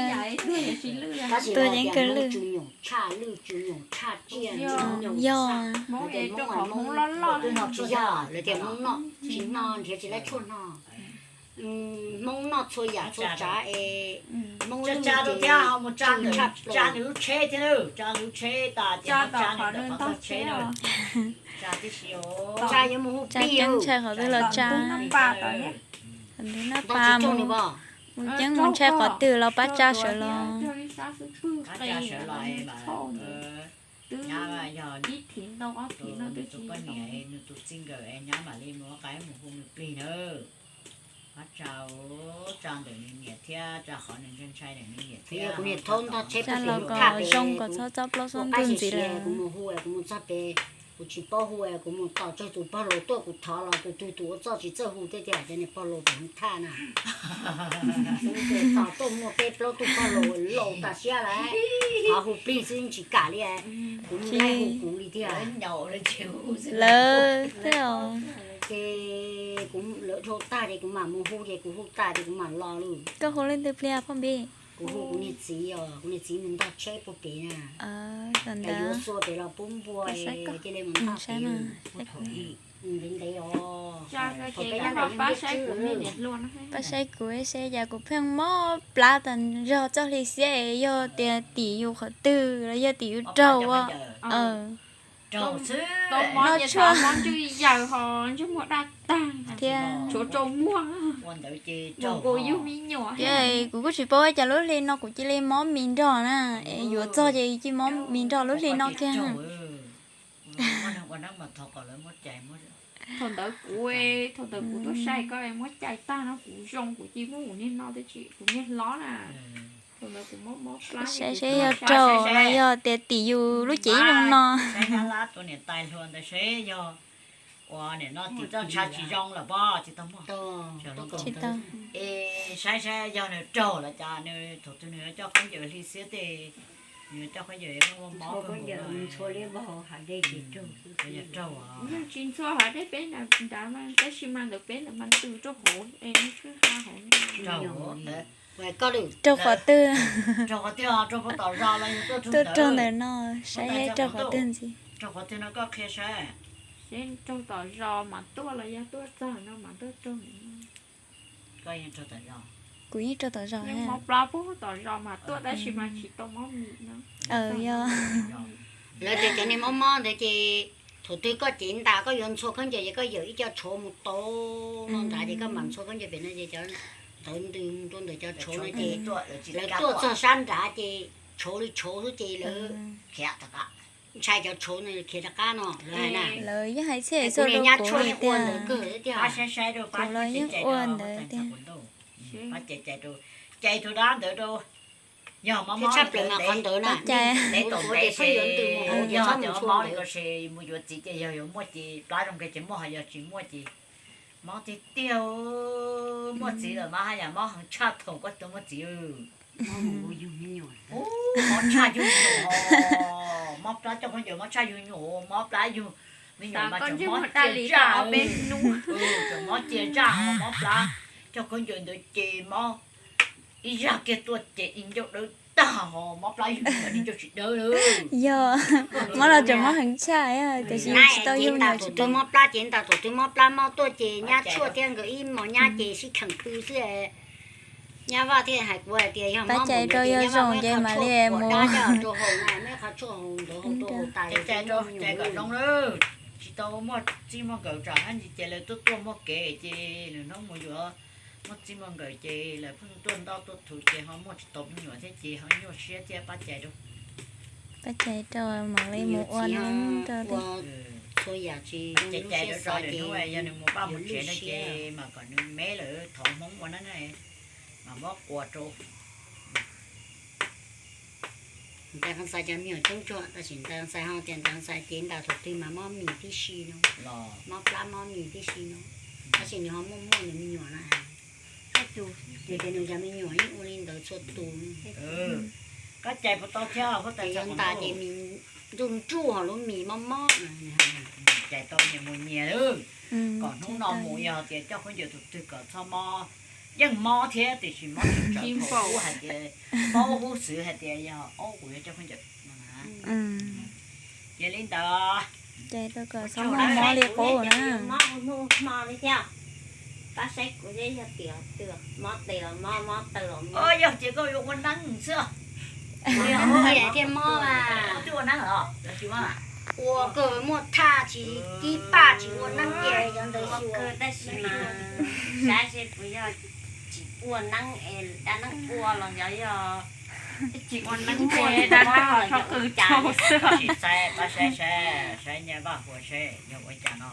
Tab sis tuag yeej kawg lwj. Tsuas nyoos tshaj lwj, tsuas nyoos tshaj tsiaj, tsuas nyoos tshaj. Yog. Hmoob es rau qhov Hmoob loj loj twb no tsis yog, lawv tias Hmoob noj tsis no nrhiav tsis laib tshuaj no. Hmoob noj txhua yam txhua tsav es Hmoob lub ntiaj teb tsa nws lub tsheb thiab, tsa nws lub tsheb tas ces tsa nws ntawm qhov txog tsheb na. Tsa yuav mus hu plig, ceeb ntshai qhov twg los tsa. Qhov twg noj pa mus, mus ceeb mus ntshai qhov twg los pab tsa sawv los. Twb ib thiv ntau ob thiv no twb tsis tau. Nws tus txij nkawm es nyab mam li mus ua qab mus hu nws plig na. Pab tsa, tsa ntawm nws niam thiab tsa qhov nws ntshai ntshai ntawm nws niam thiab. Kuv niam thaub ntog tsheb pem lub thaj pem, zoo kom txhob txob plaub txob ntug ntxiv lawm. Kuv mus hu, kuv mus txog pem, kuv tsis paub hu, kuv mus tos tsawg tus pog laus tuaj kuv thov los tus twg tus ua txoj tsis txawj hu thiab tias cov niag pog laus pem hauv thaj na. Tos tuaj muaj peb plaub tug pog laus laus tas siab lawm, thov hu plig xwb tsis kam li. Kuv mus laij hu kuv li tiag. Lawv thiab. Ces kuv lawv dhau tag ces kuv mam mus hu ces kuv hu tas ces kuv mam los lawm. Koj hu leej twg plig poj npis? Kuv hu kuv niag txiv os, kuv niag txiv mus ntog tsheb puag pem na. Yuav xua pem los pub npua cia li mus ntog pem. Ntev ntev os. Pab saib kuv seb cas kuv pheej mob plab tas zog txoj hli xiab es yog tias tim yus qhov twg los yog tim yus raug ua. Tau mob ntswg yaws ho ntsej muag daj tag thiab. Tshuav rau muag. Ua ntawd ces rau nkaus yug me nyuam. Kuv kuj tsis paub ua cas lub hli no kuv cia li mob mis nrog na. Es yuav txog ces cia li mob mis nrog lub hli no kiag. Thaum ntawd kuv, thaum ntawd kuv tuaj saib koj muab cais tag no kuv zoo kuv cia li muab ua niag no tab sis kuv niag hlob na. Thaum ntawd kuv mob mob plab. Saib seb yog raug los yog tias tim yus lub cev ib zoo no. Saib nyab lab tus niam tais hluas ntawd seb yog ua nim no tim txoj ntshav tsis zoo lawm pob tsis tau muaj. Tsis tau. Es saib saib yog nws raug los cas nws thaum twg nws yuav coj khaub ncaws hli xiab tej, nws yuav coj khaub ncaws ua mob kawg nkaus. Yog raug. Yeej tsis ntxhua hav dej peb nrad mas tab sis mas ntawd peb ntawd mas ntws rau hauv es nws khwb ha hauv. Raug qhov twg? Raug qhov twg, raug puag tom zos los yog tuaj raug ntawd no, saib raug qhov twg ntxiv. Raug qhov twg no koj qhia saib. Seb raug tom zos mas tuaj los yog tuaj txog no mas tuaj raug. Koj yeej raug tom zos. Kuv yeej raug tom zos. Mob plab puag tom zos mas tuaj tab sis mas tsis tau mob mis no. Yog. Lawv tias cov niag mob mob ntawd ces thaum twg koj cev ntas koj yuav ntxhua khaub ncaws ces koj yawm ib co tshuav mus tau no nrad ces koj mam ntxhua khaub ncaws pem no ces cov tawv ntws mus rau ntawm cov tshuav no ces lawv tuaj txog sab nrad ces tshuav li tshuav xwb ces lawv khiav rov qab. Ntshai cov tshuav no khiav rov qab no lawv hais na. Lawv yeej hais txhiaj txhua rau kuv li tiag. Kuv los yeej ua ntawd tiag. Cais tus dab ntawd rau, yog mob mob tshaj plaws mas qhov ntawd na. Ntev tom ntev ces yog cov mob li ko ces mus yuav txiv ces yog yuav muaj ces plab zoo kawg ces muaj, ho yog tsis muaj ces mob tiag tiag. Muaj txiv lawm mas haj yam mob heev tshaj thaum koj tuaj muaj txiv. Mob tshaj yug nyuam, mob plab coj khaub ncaws mob tshaj yug nyuam, mob plab yug me nyuam mas tseem mob cia zaj, tseem mob cia zaj, mob plab coj khaub ncaws ntawd ces mob ib zaj kiag tuaj ces ib ncauj dawb tag, mob plab yug nyuam ib ncauj tsis dawb li. Yog, mob los tseem mob heev tshaj, tiam sis tsis tau yug nyuam tsis tau. Mob plab ces ntawm thaum twg mob plab mob tuaj ces nyab tshuaj thiab nkawd ib mos nyab ces sib kheem pw xwb. Nyab Vaj thiaj hais kuv hais tias yog mob cais rau yog zoo ces mam li mus. Rau hauv na, muab qhov tshuaj hauv ntawd hauv rau hauv tas. Cais kom zoo lawm, tsis tau muaj txij muaj nkawm tsam hnub ntsis ces lawv tuaj tuaj muaj kev ces lwm hnub mus yuav muaj txij muaj nkawm ces lawv pheej tuaj ntoj tuaj thuv ces ho muaj tsis tau me nyuam thiab ces ho nyuaj siab thiab pab cais rau. Pab cais rau mam li mus ua neeb rau tiag. Cais cais rau lwm hnub yog nws mus paj mus tsev no ces mas kom nws me lawm thov Hmoob ua neeb mas muab qua rau. Ntais Qee Xais cov me nyuam coob tsuag tab sis Ntais Qee Xais ho tias Ntais Qee Xais cev ntas thaum twg mas mob mis tib si no, mob plab mob mis tib si no, tab sis nws ho muaj muaj nws me nyuam na. Nws tias nws cov me nyuam yeej ua li ntawd txhua tus. Koj cais puas tau thiab, ces yuav ntas ces mis nruj nruj ho lub mis mob mob. Cais tau nyias mus nyias, kom hnub no mus yog tias coj khaub ncaws tus twg kom txhob mob. Yeej mob thiab tiam sis mob tsis txawv thaum ub hais tias, mob ub hub xwv hais tias yog ob kuv yuav coj khaub ncaws no na. Ces li ntawd. Cais tau kom txhob mob mob li qub na. Mob hnub hmo li thiab. Pab saib kuv seb yog tim twg, mob tes los mob, mob taw los mob. Yog ces koj yuav ua neeb xwb. Thiaj mob mas. Twb ua neeb los tsis mob. Ua kawg muaj thaj tsis kib paj tsis ua neeb ces cov ntawd xyuas tab sis mas saib seb puas yog tsis ua neeb es dab neeb ua los yog, yog tsis ua neeb ua dab neeb los yog cas. Tsis xav, pab saib saib, saib Nyab Vaj Huas seb yog ua cas no.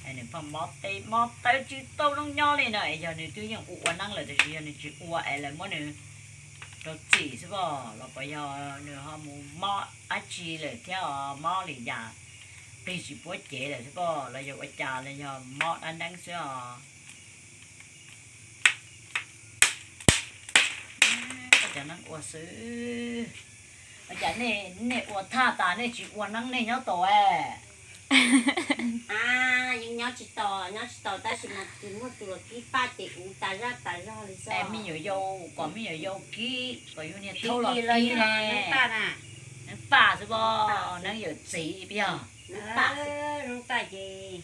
Nws pheej mob tes mob taw tsis tau zoo nyob li no es yog nws twb yeej ua ua neeb lawm tiam sis yog nws tsis ua es lawv muab nws rau txim xwb pom los puas yog nws ho mus mob dab tsi lawm thiab os, mob li yam plig tsis puab cev lawm xwb pom los yog ua cas los yog mob dab neeb xwb os. Cov neeb ua xwb. Ua cas nej, nej ua thaj tas nej tsis ua neeb nej nyob tau es? Yeej nyob tsis tau, nyob tsis tau tab sis mas tsis muaj tus los kib paj ces kuv tas zaj tas zog li xwb. Me nyuam yau, kom me nyuam yau kib kom yus niag thaub los kib ne. Neeb paj xwb pom, neeb yawm txiv pom. Neeb paj ces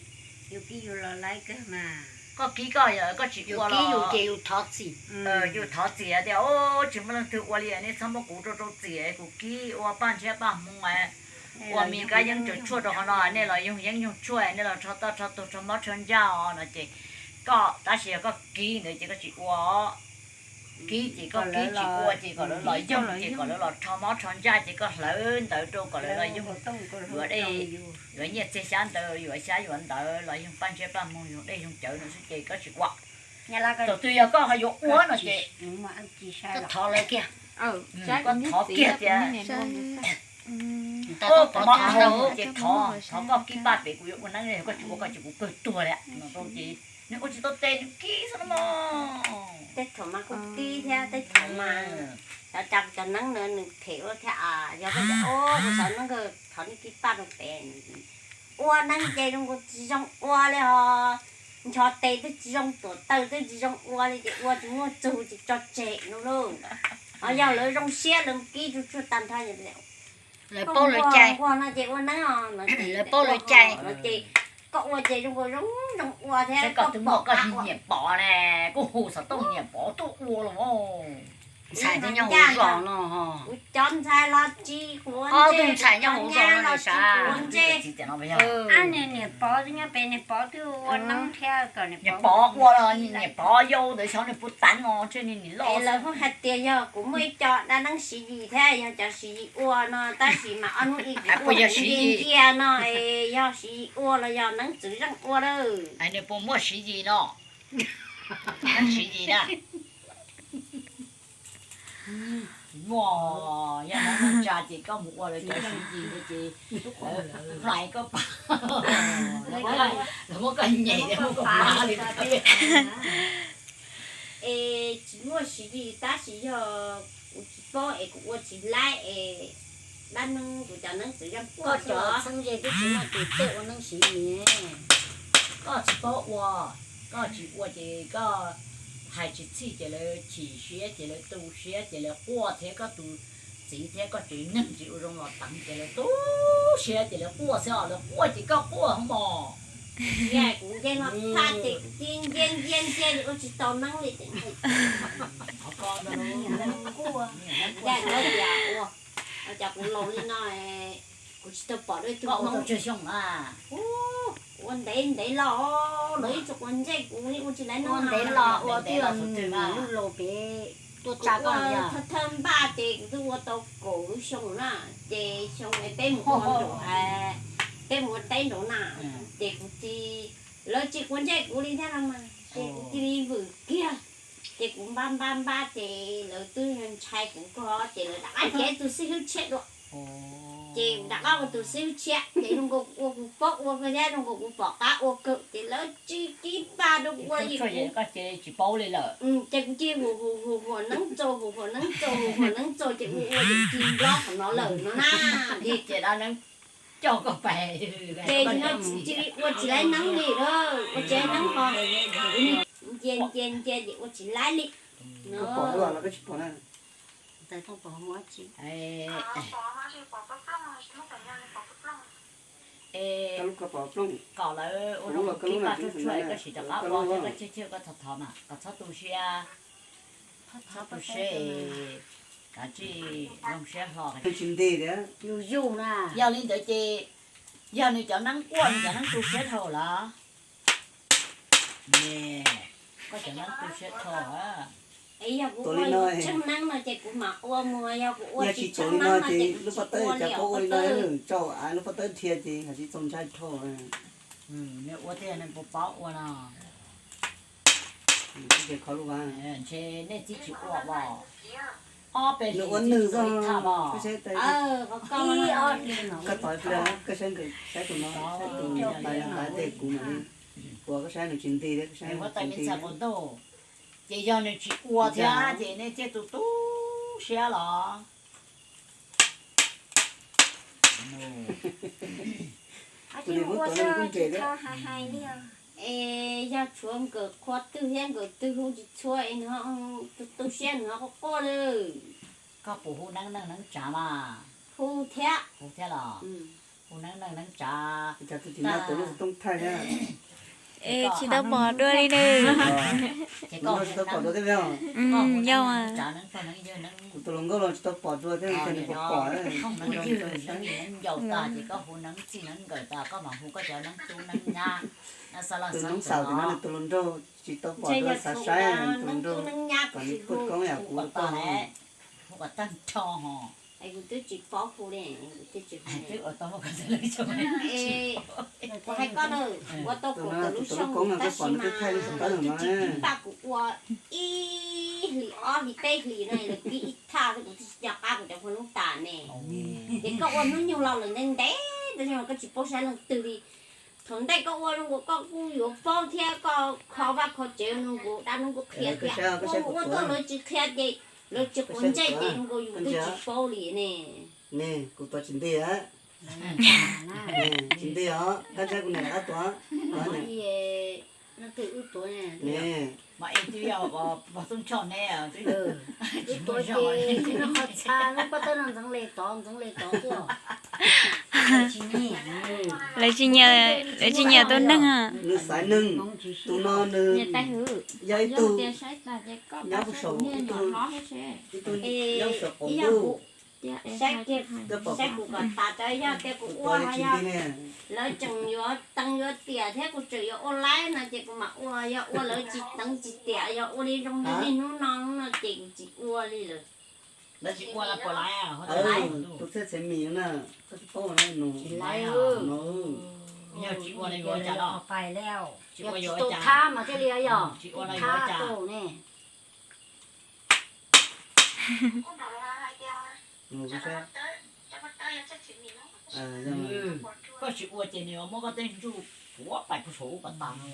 yus kib yus los laib kawg mas. Koj kib koj, koj tsis ua los kib yus ces yus thov txim. Yus thov txim tias tsis muaj leej twg ua li, nej txhob muab kuv rau rau txim, kuv kib ua paj ntshiab paj hmoo es Ua me kab yeeb rau tshuaj rau qhov no, nej los yoog yeeb yoog tshuaj, nej los rho toj rho tuag rho mob rho ntsaj os no ces koj tab sis yog koj kib ntawd ces koj tsis ua. Kib ces koj kib tsis ua ces kom lawv los yoog ces kom lawv los rho mob rho ntsaj ces koj hlawv ntawd rau kom lawv los yoog yuav dej, yuav nyiaj txiag xyab ntawv, yuav xyab yuav ntawv los yoog paj ntshiab paj moog yoog dej yoog cawv no xwb ces koj tsis ua. Thaum twg yog koj ho yuav ua no ces koj thov lawv kiag, koj thov kiag tias koj mob ces thov, thov koj kib paj pem kuv yuav ua neeb, yog koj tsis ua koj ces kuv kawg tuag lawm no ces nws ua tsis tau tes nws kib xwb no mog. Tej thaum mas kuj kib thiab tej thaum mas cov, cov neeb no nws phem ua thiab, yog koj tias o kuv xav neeb kawg thov nej kib paj rau pem. Ua neeb ces zoo nkaus tsis zoo ua li ho, ncho tes twb tsis zoo, tuam taws twb tsis zoo ua li ces ua tsis muaj txug ces tso tseg no lauj. Ho yog lawv zoo siab lawv kib tsuj tsuag tag nrho, lawv paub lawv cai, nquag no ces ua neeb os no, lawv paub lawv cai no ces koj ua ces zoo nkaus zoo zoo ua thiab koj twb pom koj nyiam pov ne, kuj hu xov tooj nyiam pov tuaj ua los. Ntxhais twb nyob hauv zos no, kuv cov ntxhais los tsis quav ntsej, ntxhais nyob hauv zos no los tsis quav ntsej. Niam pov twb nyob pem, niam pov twb ua neeb thiab kom niam pov ua los niam pov yau ntawd xyov nws puas teev os, ntshe nws niam loj. Lawv kuj hais tias yog kuv muaj ib co dab neeb Siv Yis thiab yog cov Siv Yis ua no tab sis mas ob hnub ib kuv ua kuv ncia ncia no es yog Siv Yis ua los yog neeb txwv zeej ua lawm. Nws puas muaj Siv Yis no? Neeb Siv Yis na. Muaj, yog neeb tsa ces koj mus ua lawv cov Siv Yis ntawd ces lawv hlais koj pam, lawv muab koj nyem thiab muab koj pam li. Es tsis muaj Siv Yis tab sis yog kuv tsis paub es kuv ua tsis laib es dab neeb kuv cov neeb txwv zeej ua cov txheeb ze twb tsis muaj tus tej ua neeb Siv Yis. Koj tsis paub ua, koj tsis ua ces koj hais tsis txhij ces lawv chim siab ces lawv tu siab ces lawv quaj thiab koj tus txiv thiab koj tsev neeg tsis ua zoo los teev ces lawv tu siab ces lawv quaj xwb os, lawv quaj ces koj quaj hov mos. Kuv nce hlo thaj ces kuv cia nce nce nce ua tsis tau neeb li. Ua cas kuv laus li no, kuv tsis tau pom dua ib tug hmoob. Kuv ua ntev ntev los lawv ib txwm quav ntsej kuv li ua tsis laib no. Ntev los ua twb yog lub laus pem tuaj tsa koj. Thawj thawj npaj ces kuv twb ua tau kaum lub xyoo na, ces xyoo peb mus ua nraum, peb mus ua teb nraum na, ces kuv tsis, lawv tsis quav ntsej kuv li thiab no mas ces kuv cia li vwm kiag. Ces kuv npaj npaj npaj ces lawv twb ntshai kuv kawg ces lawv rov qab nrhiav tus xib hwb tshiab dua. Ces rov qab ua tus xib hwb tshiab ces zoo nkaus kuv ua kuv paub ua kawg thiab zoo nkaus kuv pom qab ua kawg ces lawv tsis kib paj rau kuv ua li. Koj ces tsis paub li lawm. Ces kuv cia li hu hu hu huam neeb txaus hu huam neeb txaus hu huam neeb txaus ces ua ua ces cia li nplob qhov no lawm no na. Ces dab neeb coj koj pais, ces cia li ua tsis laib neeb li lawm, ua tsis laib neeb ho nce nce nce ces ua tsis laib li. Kom lawv ua zoo kib paj tshuaj tshuaj koj sim rov qab ua thiab koj cog cog koj thov thov mas kom txhob tu siab, txhob tu siab, kav tsij zoo siab hlo. Yus yug na. Yog li ntawd ces yog nws cov neeb quaj nws cov neeb tu siab dhau lawm. Koj cov neeb tu siab dhau. Es yog kuv ua yus tsheej neeb no ces kuv mam ua mus, yog kuv ua tsis tsheej neeb no ces kuv tsis ua li os. Tsau av lub pob tawb dhia ces tsis txaus ntshai dhau. Nws ua thiab nws puas paub ua no. Ntshe nej txib tsis ua os. Ob peb nws ua nws xwb os. Koj saib, koj saib tus no, saib tus no, tais tais tej kuv mam li ua, koj saib nws tsis nti thiab, koj saib nws tsis nti. Ces yog nws tsis ua thiab ces nej thiaj tu tu siab los. Es yog tshuav nkawd qhua twg thiab nkawd twg hu tsis txhua es nws tu siab nws ho quaj quaj li. Koj puas hu neeb neej neeb tsav mas? Hu thiab. Hu thiab los? Hu neeb neej neeb tsav. Cas tus tim no tus lub xov tooj thaij thiab. Tsis tau pom dua li na. Tsis tau pom dua thiab. Yog mas. Kuv tus hluas nkauj los tsis tau pom dua thiab, nws pom pom. Tus neeb xaus tim no nws tus hluas nraug tsis tau pom dua, xav saib tus hluas nraug kom nws pub koob yam kuv tau. Kuv twb tsis paub hu li, kuv twb tsis hu li. Kuv hais koj na, ua tau kuv cov lub xyoo tab sis mas kuv twb tsis pab kuv ua ib hlis ob hlis peb hlis no lawv pib ib thaj xwb kuv twb tsis nco qab kuv cov hua hnub tas ne. Ces koj ua hnub nyoog los lawm ntev ntev tab sis mas koj tsis paub saib leej twg li. Thaum ntej koj ua zoo nkaus koj kuj yuav paub thiab, koj kho vaj kho tsev zoo nkaus dab hnub kuj qhia tias ua ua tuaj lawv tsis qhia ces lawv tsis quav ntsej ces zoo nkaus yus twb tsis paub li ne. Ne, kuv tuav tsis nti, tsis nti os, kab ntshai kuv niam lawv qab tuav. Mas es twb yog pog tub nrho ne, wb tuav ces nws qhov txha lub pob tawb no ntxeev le tod ntxeev le tod xwb. Lawv tsis nyiam, lawv tsis nyiam tus neeg. Nws xaiv neeg, tus no nws yog ib tug nyob puag saum ib tug, ib tug nyob saum qaum ntuj. Saib kuv kom tas, yog tias kuv ua, lawv tseem yuav teev yuav tiam thiab kuv tseem yuav ua laib no ces kuv mam ua, yog ua lawv tsis teev tsis tiam, yog ua li zoo li niaj hnub no no ces kuv tsis ua li lawm. Tus txhiaj txhev mis na, koj tsis paub no. Yog tsis ua li yuav cas los? Yog tsis tau thab mas thiaj li yog tsis thab tau ne. Koj tsis ua ces nws muab koj tej ntsuj puav pais puag saum ub kom tas no.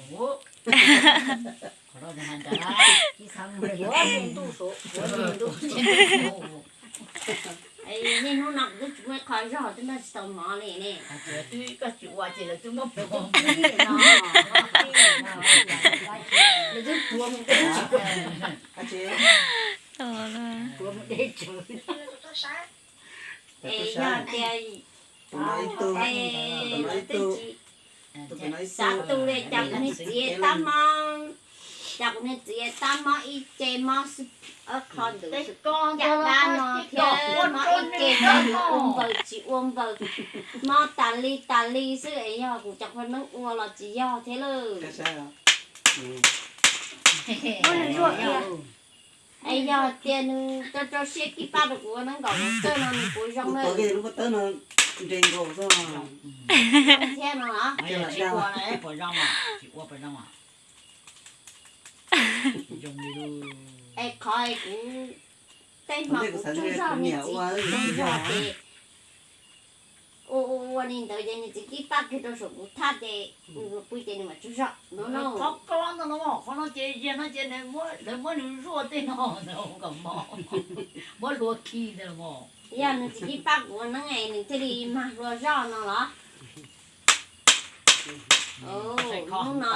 Niaj hnub no kuv twb tsis muaj qho zog twb noj tsis tau mov li ne. Twb koj tsis ua ces lawv twb muab puav, lawv twb puav mus deb, puav mus deb tsawv. Es yog tias tus no ib tug, tus no ib tug, xav tu li cas kuv niag txiv tab mob, cas kuv niag txiv tab mob ib ce mob ob qho ntawm caj dab no thiab mob ib ce mob yuav ua npaws tsis ua npaws, mob tas li tas li xwb es yog kuv cov qhua neeb ua los tsis yog thiab lawm. Es yog tias nws rau rau siab kib pab rau kuv ua neeb nkaum mus txawj no nws puas zoo lub pob tawb no nres nkaus xwb thiab no los? Tsis ua, tsis ua puas zoo? Es qhov es kuv tej hmo kuv tsaug zog niag txiv, tsaug zog ces ua ua li ntawd ces niag txiv kib pab kiag rau saum kuv thaj ces nws pw ces nws mam tsaug zog no. Qhov no ces yog no ces lawv muab nws zuaj tej no kom mos, muab hlua khi ntawd mos. Yog nws tsis kib pab kuv ua neeb es nws thiaj li mag hlua zoj no los? Hnub no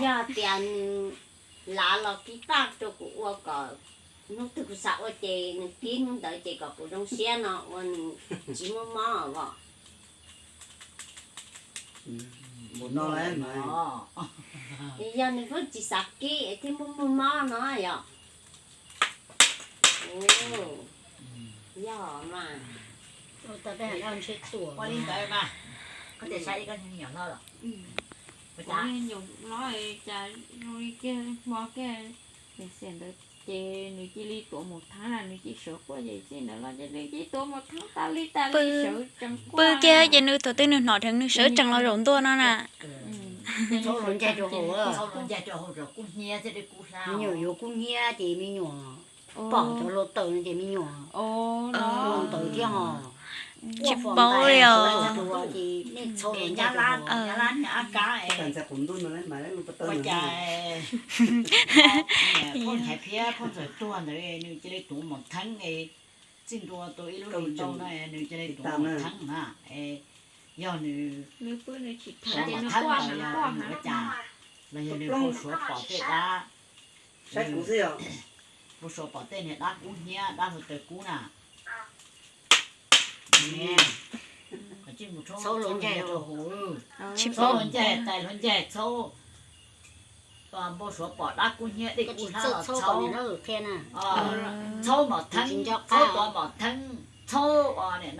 yog tias nws lav los kib pab rau kuv ua kom hnub twg kuv xav ua ces nws kib hnub ntawd ces kom kuv zoo siab no ua nws tsis muaj mob os. Yog nws pheej tsis xav kib thiaj muaj muaj mob no yog. Yog mas. Ua li ntawd mas, koj tias saib koj nyuam hlob los? Kuv nyuam hlob cas zoo li kiag hmo kiag niam xiam ntawd ces nws cia li tuav mus thaab na, nws cia li sawv quaj ces txij ntawd los ces nws cia li tuav mus thaab tas li tas li, sawv tsees quaj. Pw kiag ces nws thaum twg nws hnov dheev nws sawv tsees los zaum ntua no na. Txhob hlua ncaig rau hauv, txhob hlua ncaig rau hauv, kub hnyiab thiab dej kub hlab. Me nyuam yuav kub hnyiab ces me nyuam pom cov hluav taws no ces me nyuam ua ntawd thiab ho. Tsis paub li os. Ces nej txhob hlua ncaig rau hauv. Ua cas phooj ywg Phab, phooj ywg Ntxawm tuag ntawd nws cia li tuav mos theeb, txij ntua tau ib lub hlis ntau no nws cia li tuav mos theeb na. Yog nws tuav mos theeb ntawd yog nws ua cas, los yog nws puas suav pom tej dab, saib kuv xwb yog, puas suav pom tej niag dab kub hnyiab dab hluav taws kub na. Txhob hlua ncaig rau hauv, txhob hlua ncaig, tais hlua ncaig, txhob Npau suav pom dab kub hnyiab dej kub hlab los txhaub, txhaub mom theeb, txhaub tua mom theeb, txhaub nim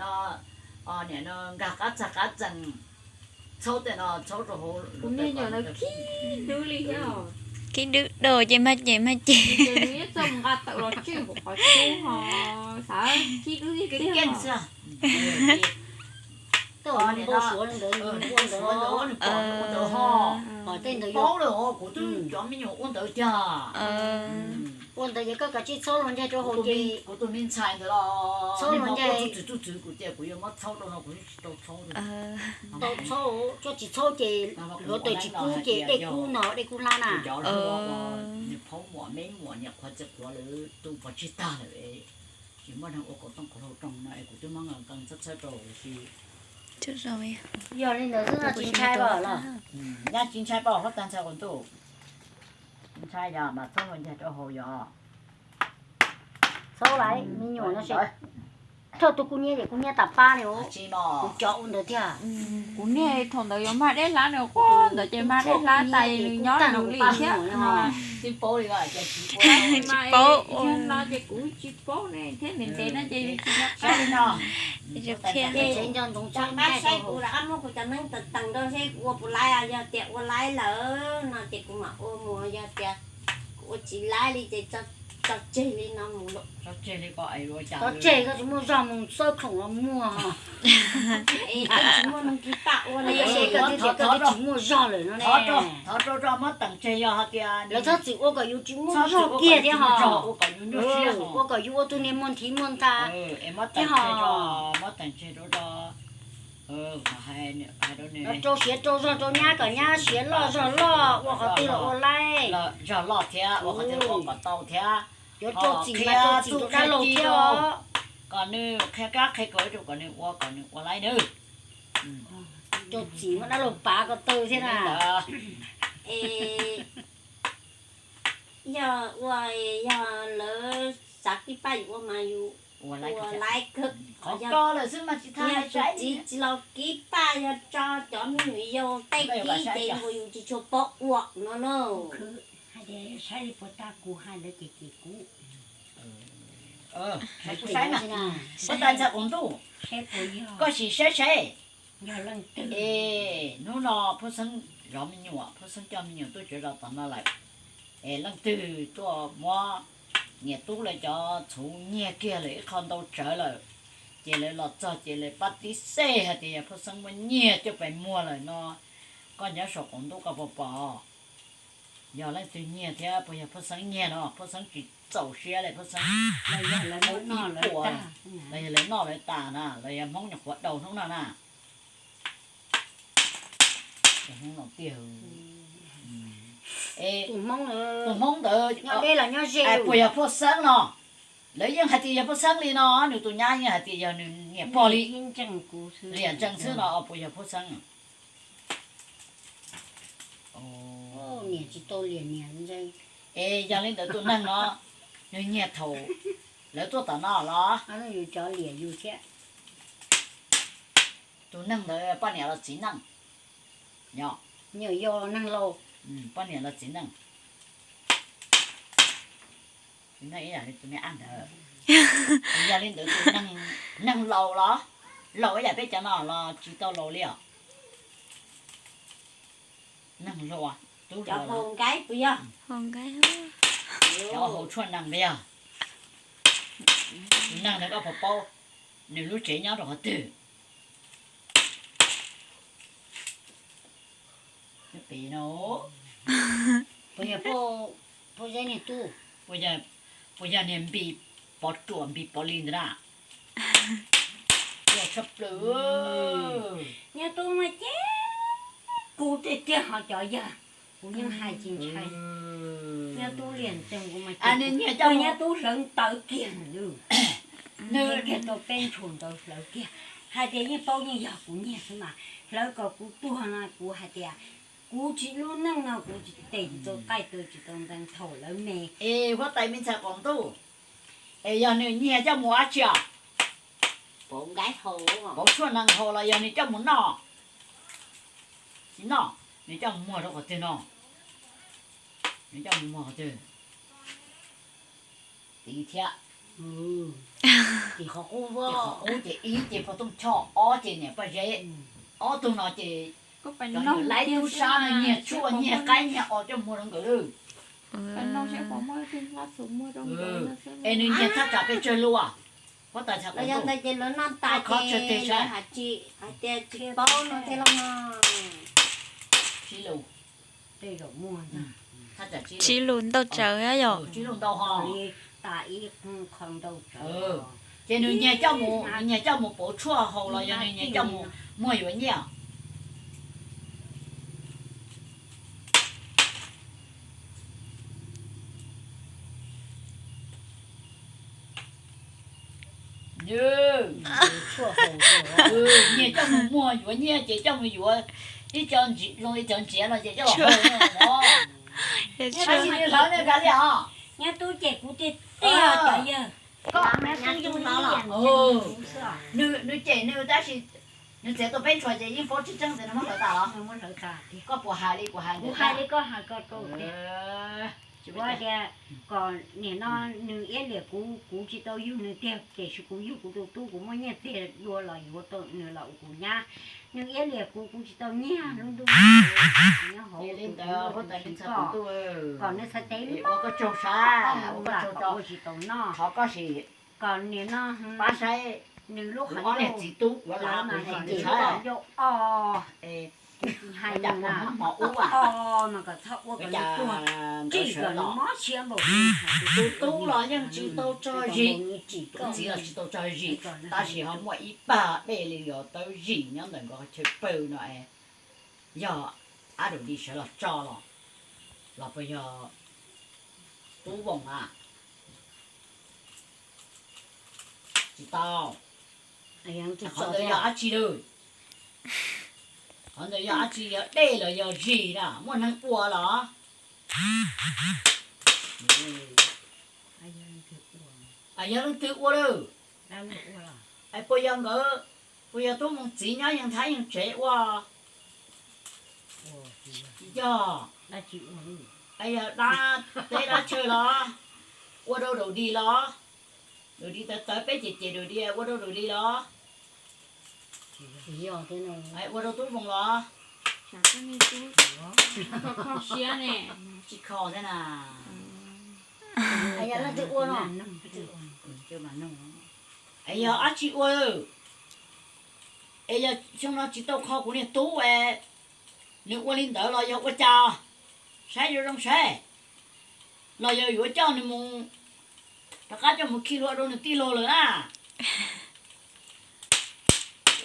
no nkag qab txag qab txees, txhaub tej no txhaub rau hauv. Khib dwb dua ces mag ces mag ces. Npau suav ntawd ua ntawd ho, tej ntawd paub lawm, kuv twb cov me nyuam ua ntawd tiag. Ua ntawd ces koj kav tsij txhob los ncaig rau hauv ces kuv tus me ntxhais ntawd los txhob los ncaig. Txhob txhob txhob txhob, kuv tias kuv yuav muab txhob rau no kuv tsis tau txhob. Tau txhob, koj tsis txhob ces hluav taws tsis kub ces dej kub no dej kub hlab na. Cov hluas, niam phauj muam me muam niam qhuav txiv qhuav lawv tu pov tseg tag lawm, tsis muaj neeg ua kaum tooj kaum hlau rooj no es kuv twb muab nqes nqes txhawb txhawb rau si. Yog li ntawd xwb no tsis ntshai pom los? Nyab tsis ntshai pom huab tais ntxhais qaum ntuj, tsis ntshai yog mas txhob los ncaig rau hauv yog. Txhob lawm me nyuam no, thawj tug kuv nyiam ces kuv nyiam tas pab li, kuv cov ua ntawd thiab. Kuv niag thaum ntawd yuav mag dej hlab no, ntawd ces mag dej hlab tais nws nyob nws li thiab. Tsis paub li, tsis paub no ces kuv tsis paub ne thiab, ntev ntev no ces tsis nyob qab li no. Ces nco ntsoov txhob ncaig rau hauv. Muab kuv cov neeb tees rau seb kuv ua puas laib, yog tias ua laib lawm no ces kuv mam ua mus, yog tias kuv ua tsis laib li ces tso tseg li no mus. Tso tseg, koj tsis muaj zog mus xawb khoom los muag. Tsis muaj neeg tsis pab ua li, koj twb tias koj twb tsis muaj zog lawm no ne. Thov rau muab teem tseg, yog hais tias lawv txhob txwm ua kom yus tsis muaj zog kiag thiab ho, ua kom yus ua tus niag muaj nthi muaj ntha thiab ho. Muab teem tseg rau, rau siav rau zog rau nyab kom nyab siav loj zog loj, ua qhov twg los ua laib, zog loj thiab ua qhov twg los ua kom tau thiab. Yuav rau txim mas rau txim rau dab laug thiab, kom nws qhia kab qhia kaus rau kom nws ua, kom nws ua laib nawb. Rau txim muab dab laug pav ko taw thiab na. Es yog ua, yog lawv xav kib paj yus ua mas yus ua laib kawg. Qhov ko lawm xwb mas tsis txhob hais, txiv tsis los kib paj yog tso cov me nyuam yaus tej kib ces yus tsis tshua paub ua no na. Hais tias saib li puas tag kuv hais lawv ces ces kuv. Saib kuv saib na, huab tais ntxhais qaum ntuj, koj sim saib saib. Es hnub no Phub Xeeb zov me nyuam, Phub Xeeb coj me nyuam tuaj tsev zov tom no lawm. Es leej twg tuaj muab niam tub lawv cov txhuv nyiag kiag lawm ib qho ntau tsawv lawm, ces lawv los txog ces lawv pab tib xej hais tias yog Phub Xeeb muab nyiag coj pes muag lawm no. Koj nyob saum qaum ntuj koj puas pom? Yog leej twg nyiag thiab puas yog Phub Xeeb nyiag no? Phub Xeeb tsis txaus siab li, Phub Xeeb los yog lawv noj lawv tas na, los yog Hmoob nyuam qhuav daus hnub no na. Tus Hmoob no tiag. Tus Hmoob ntawd puas yog Phub Xeeb no? Lawv yeej hais tias yog Phub Xeeb li no, nws tus nyab yeej hais tias yog nws niam pog li. Liam ntsees xwb no puas yog Phub Xeeb? Es yog li ntawd tus neeg no nws nyiag thaum lawv tuaj tom no los? Tus neeg ntawd poj niam los txiv neej? Yog, yog neeg laus. Poj niam los txiv neej? Tus neeg ib yam li tus me ab ntawd. Yog li ntawd tus neeg, neeg laus los? Laus ib yam peb cov no los tsis tau laus li os. Neeg hluas, tub hluas los? Cov haus tshuaj nees puas yog? Tus neeg ntawd koj puas paub nws lub tsev nyob rau qhov twg? Pem no. Puas yog Phub Xeeb niag tub? Puas yog niag Npis Pov Ruam Npis Pov Lis ntawd na? Tshaj plaws. Niag tub mas ces kuv tiag tiag ho cov yawg, kuv yeej hais tsis ntshai. Niag tub liam ntsees kuv mas ces, niag tub hlawv ntawv kiag nws, kiag rau peb ntshua ntawd hlawv kiag. Hais tias yeej paub yeej yog kuv nyiag xwb mas, hlawv kom kuv tuag no kuv hais tias kuv tsis, lub neej no kuv tsis tes tsis tau qaij tau tsis tau nqee thaum lawv me. Es huab tais me ntxhais qaum ntuj, es yog nws nyiag coj mus ua dab tsi os? Pauv tshuaj nees haus los yog nws coj mus noj? Tsis noj, nws coj mus muag rau qhov twg no? Coj mus muag qhov twg? Tiv thiab. Ces qhov qub ces ib ces pog Tooj Choj, ob ces niam Paj Zeb, ob tug no ces cov laib tub sab no nyiag tshuaj nyiag qaib nyiag os coj muag rau nkawd lawm. Es nws nyiag thaj tsam pes tsawg lus? Huab tais txhais qhov ntawd ces lawv noj tas ces lawv hais tsis, hais tias tsis paub no thiaj li no. Tsib lus. Tsib lus ntau tsawv yom. Tsib lus ntau ho. Ces nws nyiag coj mus, nws nyiag coj mus pauv tshuaj haus los yog nws nyiag coj mus muag yuav nyiaj? Nyiag coj mus muag yuav nyiaj ces coj mus yuav ib co, zoo li cov ntsiav no ces coj los haus no. Tab sis nws hlawv nws kav liam os. Nyob tub ces kuv tiag tiag cov yawg. Nws cem nws tab sis nws txiav tau peb ntshuas ces yeej paub tseeb tseeb tias nws muab hlawv tas los? Koj puas hais li kuv hais ntawd? Kuv hais li koj hais ko tias kom niam no nws iab liam kuv, kuv tsis tau yug nws tiag, tiam sis kuv yug kuv tus tub, kuv muaj nyiaj txiag dua los yuav tau nws los ua kuv nyab. Nws iab liam kuv, kuv tsis tau nyiag lub ntuj nyob hauv, kom nws txhais tes ua tsis tau noj, kom niam no pab saib nws lub qhov ncauj, lawv mas hais tias ncauj o, hais tias o mas kom txhob ua kom nws tuag, tsim kom nws mob siab npaum li. Tus tub los yeej tsis tau tso zis, tus txiv los tsis tau tso zis, tab sis ho muaj ib pab dej li yuav tawb zis nyob ntawm nkawd qhov chaw pawg no es yog ab daum di sawv los tso los, los puas yog tub voos a? Tsis tau. Qhov ntawd yog dab tsi lawm? Qhov ntawd yog dab tsi? Yog dej los yog zis na, muaj neeg ua los? Yog leej twg ua lawm? Puas yog nkawd, puas yog tub voos txiv nyob yeej thab yeej tsev ua? Tsis yog. Yog dab teb dab chaw los? Ua rau daum di los? Daum di tawv tawv peb cem cem daum di ua rau daum di los? Ua rau tub voos los? Tsis kho thiab na. Es yog dab tsi ua lawm? Es yog xyoo no tsis tau kho kuv niag tub es nws ua li ntawd los yog ua cas? Saib zoo zoo saib. Los yog yuav coj nws mus, rov qab coj mus khi hlua rau nws tij laug lawm na.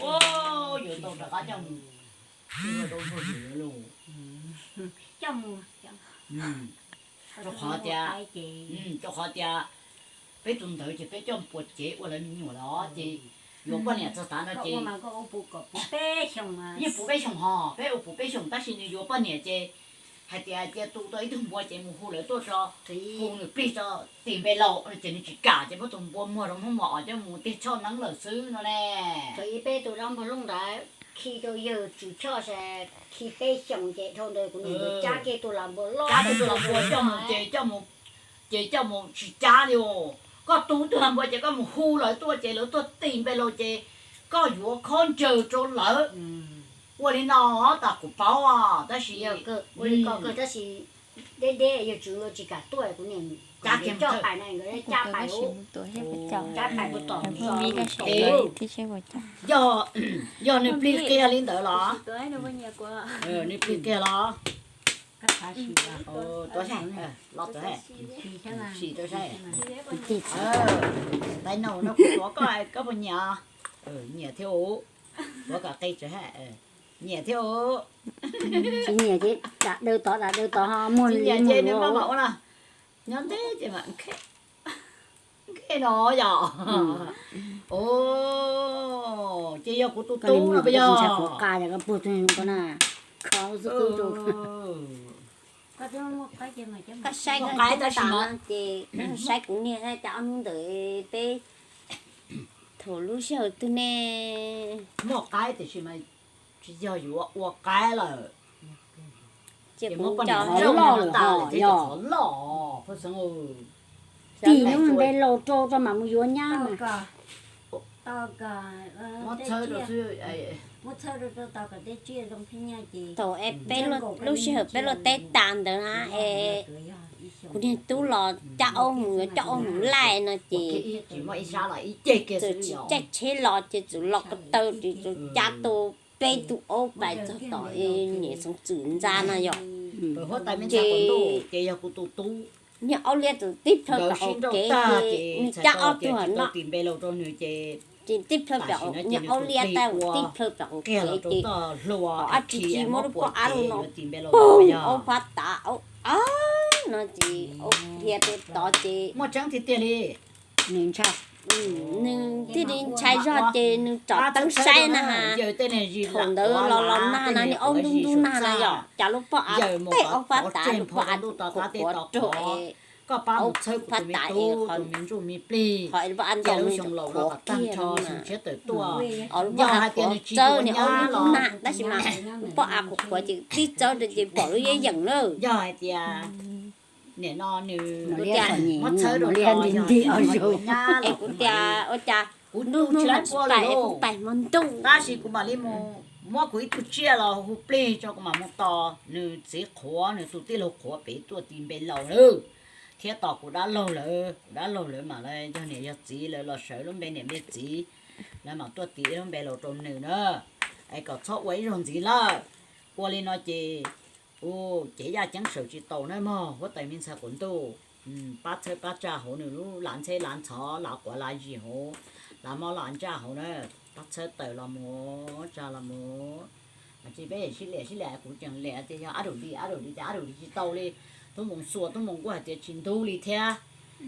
Yuav tau rov qab coj mus khi hlua rau npawg lawm lauj. Rau qhov tias, rau qhov tias peb tus ntawd ces peb coj mus puas cev ua lawv me nyuam los ces yuav poj niam txog tav no ces yeej puv peb xyoos ho, peb ua puv peb xyoos tab sis nws yuav poj niam ces hais tias cia tu tau ib tug npua ces mus hu lawv tuaj tso, hu nws plig tso, tis npe laus no ces nws tsis kam ces muab tus npua muag rau Hmoob Mos os coj mus tiag choj neeb lawm xwb no ne. Thaum ub peb tus dab npog looj ntawd khi rau yawg Tswv Choj es khi peb xyoos ces dhau ntawd kuv niam cab kiag tus lam npua loj, cab kiag tus lam npua coj mus ces coj mus, ces coj mus tsis cab li os. Koj tu tug lam npua ces koj mus hu lawv tuaj ces lawv tuaj tis npe laus ces koj yuav khaub ncaws rau lawv. Ua li no tas kuv paub tab sis, tab sis deb deb yawg Tswv tsis kam tuaj, kuv niam cab kiag coj pais na, nkawd cab pais, cab pais puag tom, yog nws plig kiag li ntawd los? Nws plig kiag los? Tuav saib, los tuav saib, sim rau saib. Tais no no kuv tuav koj, koj puas nyiam? Nyiam thiab os. Tuav kom qis tso ha. Nyiam thiab os. Tsis nyiam ces dam daws tod dam daws tod ho muag. Tsis nyiam ces nws maj mam ua no, nyob ntev ces mam nkhej no yom. Ces yog kuv tus tub no puas yog? Koj saib, koj saib kuv niag thiab, cas ob hnub ntawd peb thaum lub sij hawm twg ne. Muaj qaib tiam sis mas tsis yog yuav ua qaib lawm. Ces kuv cov loj lawm hos yog. Tig lub npe laus rau tso mam mus yuav nyab mas. Thaum es peb lub sij hawm peb luaj teb tas ntawd na es kuv niag tub los cab aub mus yuav coj aub mus laij no ces txawm tsis caij tsheb los ces txawm los ko taw ces txawm cab tau peb tug aub pais txog tom niam Xeev Txwm ntxa no yog. Ces niag aub liab txawm tib plhaw pem qaum kev ces nws cab ob tug no. Ces tib plhaw pem niag aub liab tag tib plhaw pem qaum kev ces ob tsis tsis muab lub pob av lug no poog aub fab tav aub no ces aub dhia pem tod ces nws thiaj li ntshai zog ces nws tsom teeb saib na has. Thaum ntawd los los nag na niag aub ntub ntub nag na yog cas lub pob av tej aub fab tav lub pob av qhuav qhuav rau es aub fab tav es qhov lub pob av ntoo nws qhuav kiag os lub pob av qhuav txawb niag aub ntub ntub nag tab sis mas lub pob av qhuav qhuav ces tib txawb rau ces pom lub yeeb yeem lawm. Yog hais tias nim no nws muab txhawb rau tod yog tias nws yuav nyab los kuv tias ua cas kuv tu tsis laib pua lawm lauj, tab sis kuv mam li mus muab kuv ib tug tsiaj los hu plig tso kuv mam mus tos nws txiv qhuav nws tus tij laug qhuav pem tuaj tis npe laus lawm, thiab tos kuv dab laug lawm, kuv dab laug lawm mam li yog niam yog txiv lawv los sawv lub npe niam npe txiv, lawv mam tuaj tis ib lub npe laus rau nws na, es kom txhob ua ib zaug ntxiv lawm. Ua li no ces u, cev yaj ceeb sawm tsis tau na mog huab tais me ntxhais quav ntuj. Pab txhawb pab tsa hauv nws lub lav ntxheb lav ntxhov lav quav lav zis hauv, lav mob lav ntsaj hauv na, pab txhawb tawm los mus, tsa los mus. Mas tsis peb sib liam sib liam kuv tseem liam tias yog ab daum li ab daum li tias ab daum li tsis tau li. Tub Moos Xuas Tub Moos kuj hais tias tsis ntub li thiab.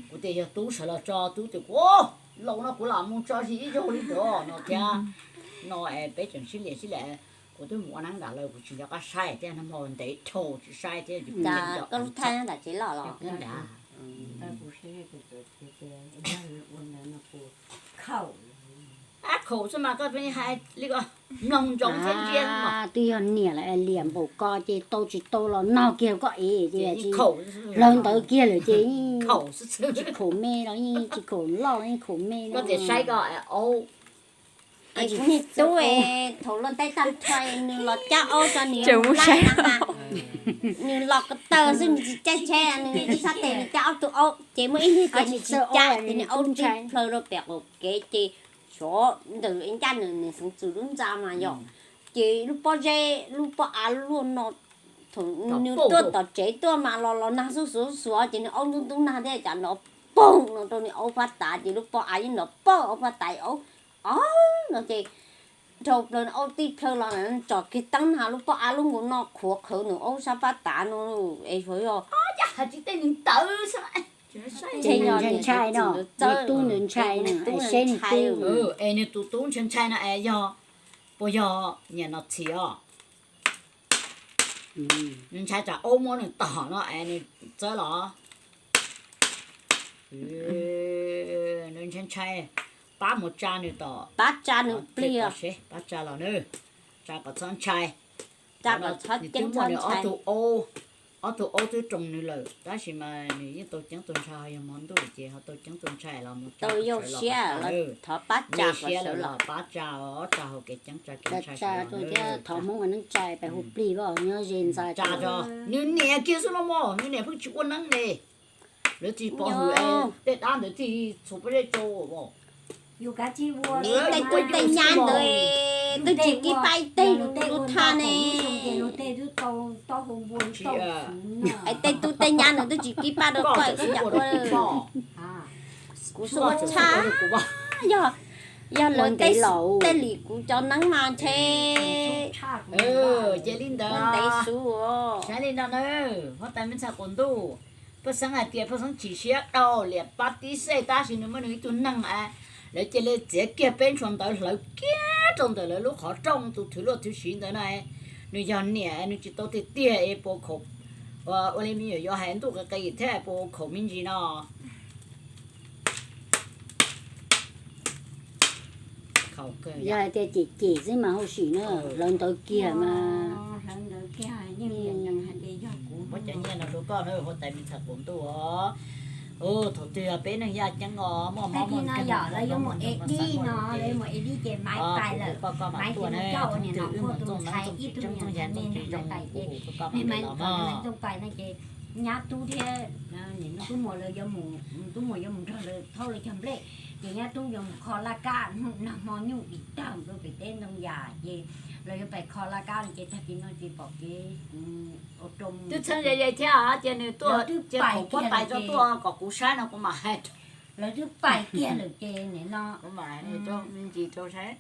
Kuv tias yog tub sawv los tso tub tias kuv laus no kuv lam mus tso zis ib zaug li ntawd no thiab. No es peb tseem sib liam sib liam, kuv twb mus ua neeb nram lawm kuv tsis nco qab saib thiab, nag hmo ntev dhau tsis saib thiab. Koj lub thaij nram tsev loj los? Ab khaum xwb mas koj hais li ko, mloog ntsoov thiab ntsia. Twb yog niam lawv liam npaum ko ces tau tsis tau los nog kiag koj ev ces lawv ntawd kiag lawm ces tsis khaum me los yeej tsis khaum loj los yeej khaum me no. Es kuv niag tub thaum luaj teb tag nrho nws los cab aub tso nws yuav mus laij na, nws los ko taw xwb nws tsis caij tsheb, nws ib sab tes nws cab ob tug aub ces muaj ib niag ces nws tsis cab ces nws aub tib plhaw rau pem qaum kev ces xyov ntawm ncaj nws niam Xeev Txwm lub ntxa mas yog, ces lub pob zeb lub pob av luaj no, thaum nws tuaj tom tsev tuaj mas los los nag xuab xuav xuav ces nws aub ntub ntub nag thiab cas nrov poog no rau nws aub fab tav ces lub pob av yeej nrov poog aub fab tav aub, o, no ces dhau plaws aub tib plhaw los tsom kiag teeb na lub pob av lub nkaus no qhuav qhawv nws aub sab fab tav no es xyov yog, o, cas hais tsis tej nws tawv xwb. Ntshai no, tub nws ntshai no, es seb nws tub, es nws tus tub ntshai ntshai no es yog, puas yog niam no txhim os? Nws ntshai tsam aub muab nws tom no es nws txawb los. Nws ntshai ntshai, pab mus tsa nws tom, pab tsa nws plig, pab tsa los nws, tsa kom txhob ntshai. Nws twb muaj nws ob tug aub, ob tug aub twb roos nws lawm tab sis mas nws yeej tau ceeb tau ntshai, ho yog hmo ntuj ces ho tau ceeb tau ntshai los mus tsa, thov pab tsa, pab tsa, tsa hauv kev ceeb tsa kev ntshai, thov Hmoob ua neeb tsa pais hu plig nyob ze ntxa tsa tso. Nws niam kiag xwb no mog, nws niam pheej tsis ua neeb ne. Lawv tsis pov hwm tej dab ntawd thiaj txhua pob zeb rau. Tej tub tej nyab ntawd twb tsis kib pab ib teg lub thaj ne. Es tej tub tej nyab ntawd twb tsis kib pab rau koj ua. Kuv xub ua tshaj, yog, yog lawv tej lim kuv cov neeb mas ntshe ua ntev xwb. Saib li no na, huab tais me ntxhais quas ntuj, Paj Xeeb hais tias Paj Xeeb chim siab dhau liam pab tib xej tab sis nws muaj nws ib tug neeg, lawv cia li txiav kiag peb ntshua ntawv hlawv kiag rau ntawm lawv lub qhov rooj tus thwv luaj thwv siv ntawd na. Nws yog niam nws tsis tau tiag tiag es puas khaum, ua li me nyuam yaus hais ntuj qis qis thiab puas khaum me ntsis no. Yog hais tias cem cem xwb mas hauj sim na, hlawv ntawv kiag mas. Cov nyiaj no rau koj na, huab tais me ntxhais quav ntuj os. Thaum twg peb neeg yaj ceeb os, muaj mob muaj nkeeg no lawv yuav mus edit no, lawv yuav mus edit ces maiv pais lawm, maiv ces mus coj ua niam no kuj tus ntxhais ib tug niam ntxhais me ntxhais pais ces, me maiv ntxhais pais no ces nyab tub thiab niam no tub muam lawv, tub muam yuav mus nrog lawv thauj lawv cov nplej, ces nyab tub yuav mus kho laj kab, nag hmo nyuj dim tag rau pem teb ntoo yas ces lawv yuav pais kho laj kab no ces tag kis no ces pom kev ua rau twb txheeb ze ze thiab ces nws tuaj ces kuv pais rau tuaj kom kuv saib no kuv mam hais. Lawv twb pais kiag lawm ces nim no kuv mam hais rau me ntsis rau saib.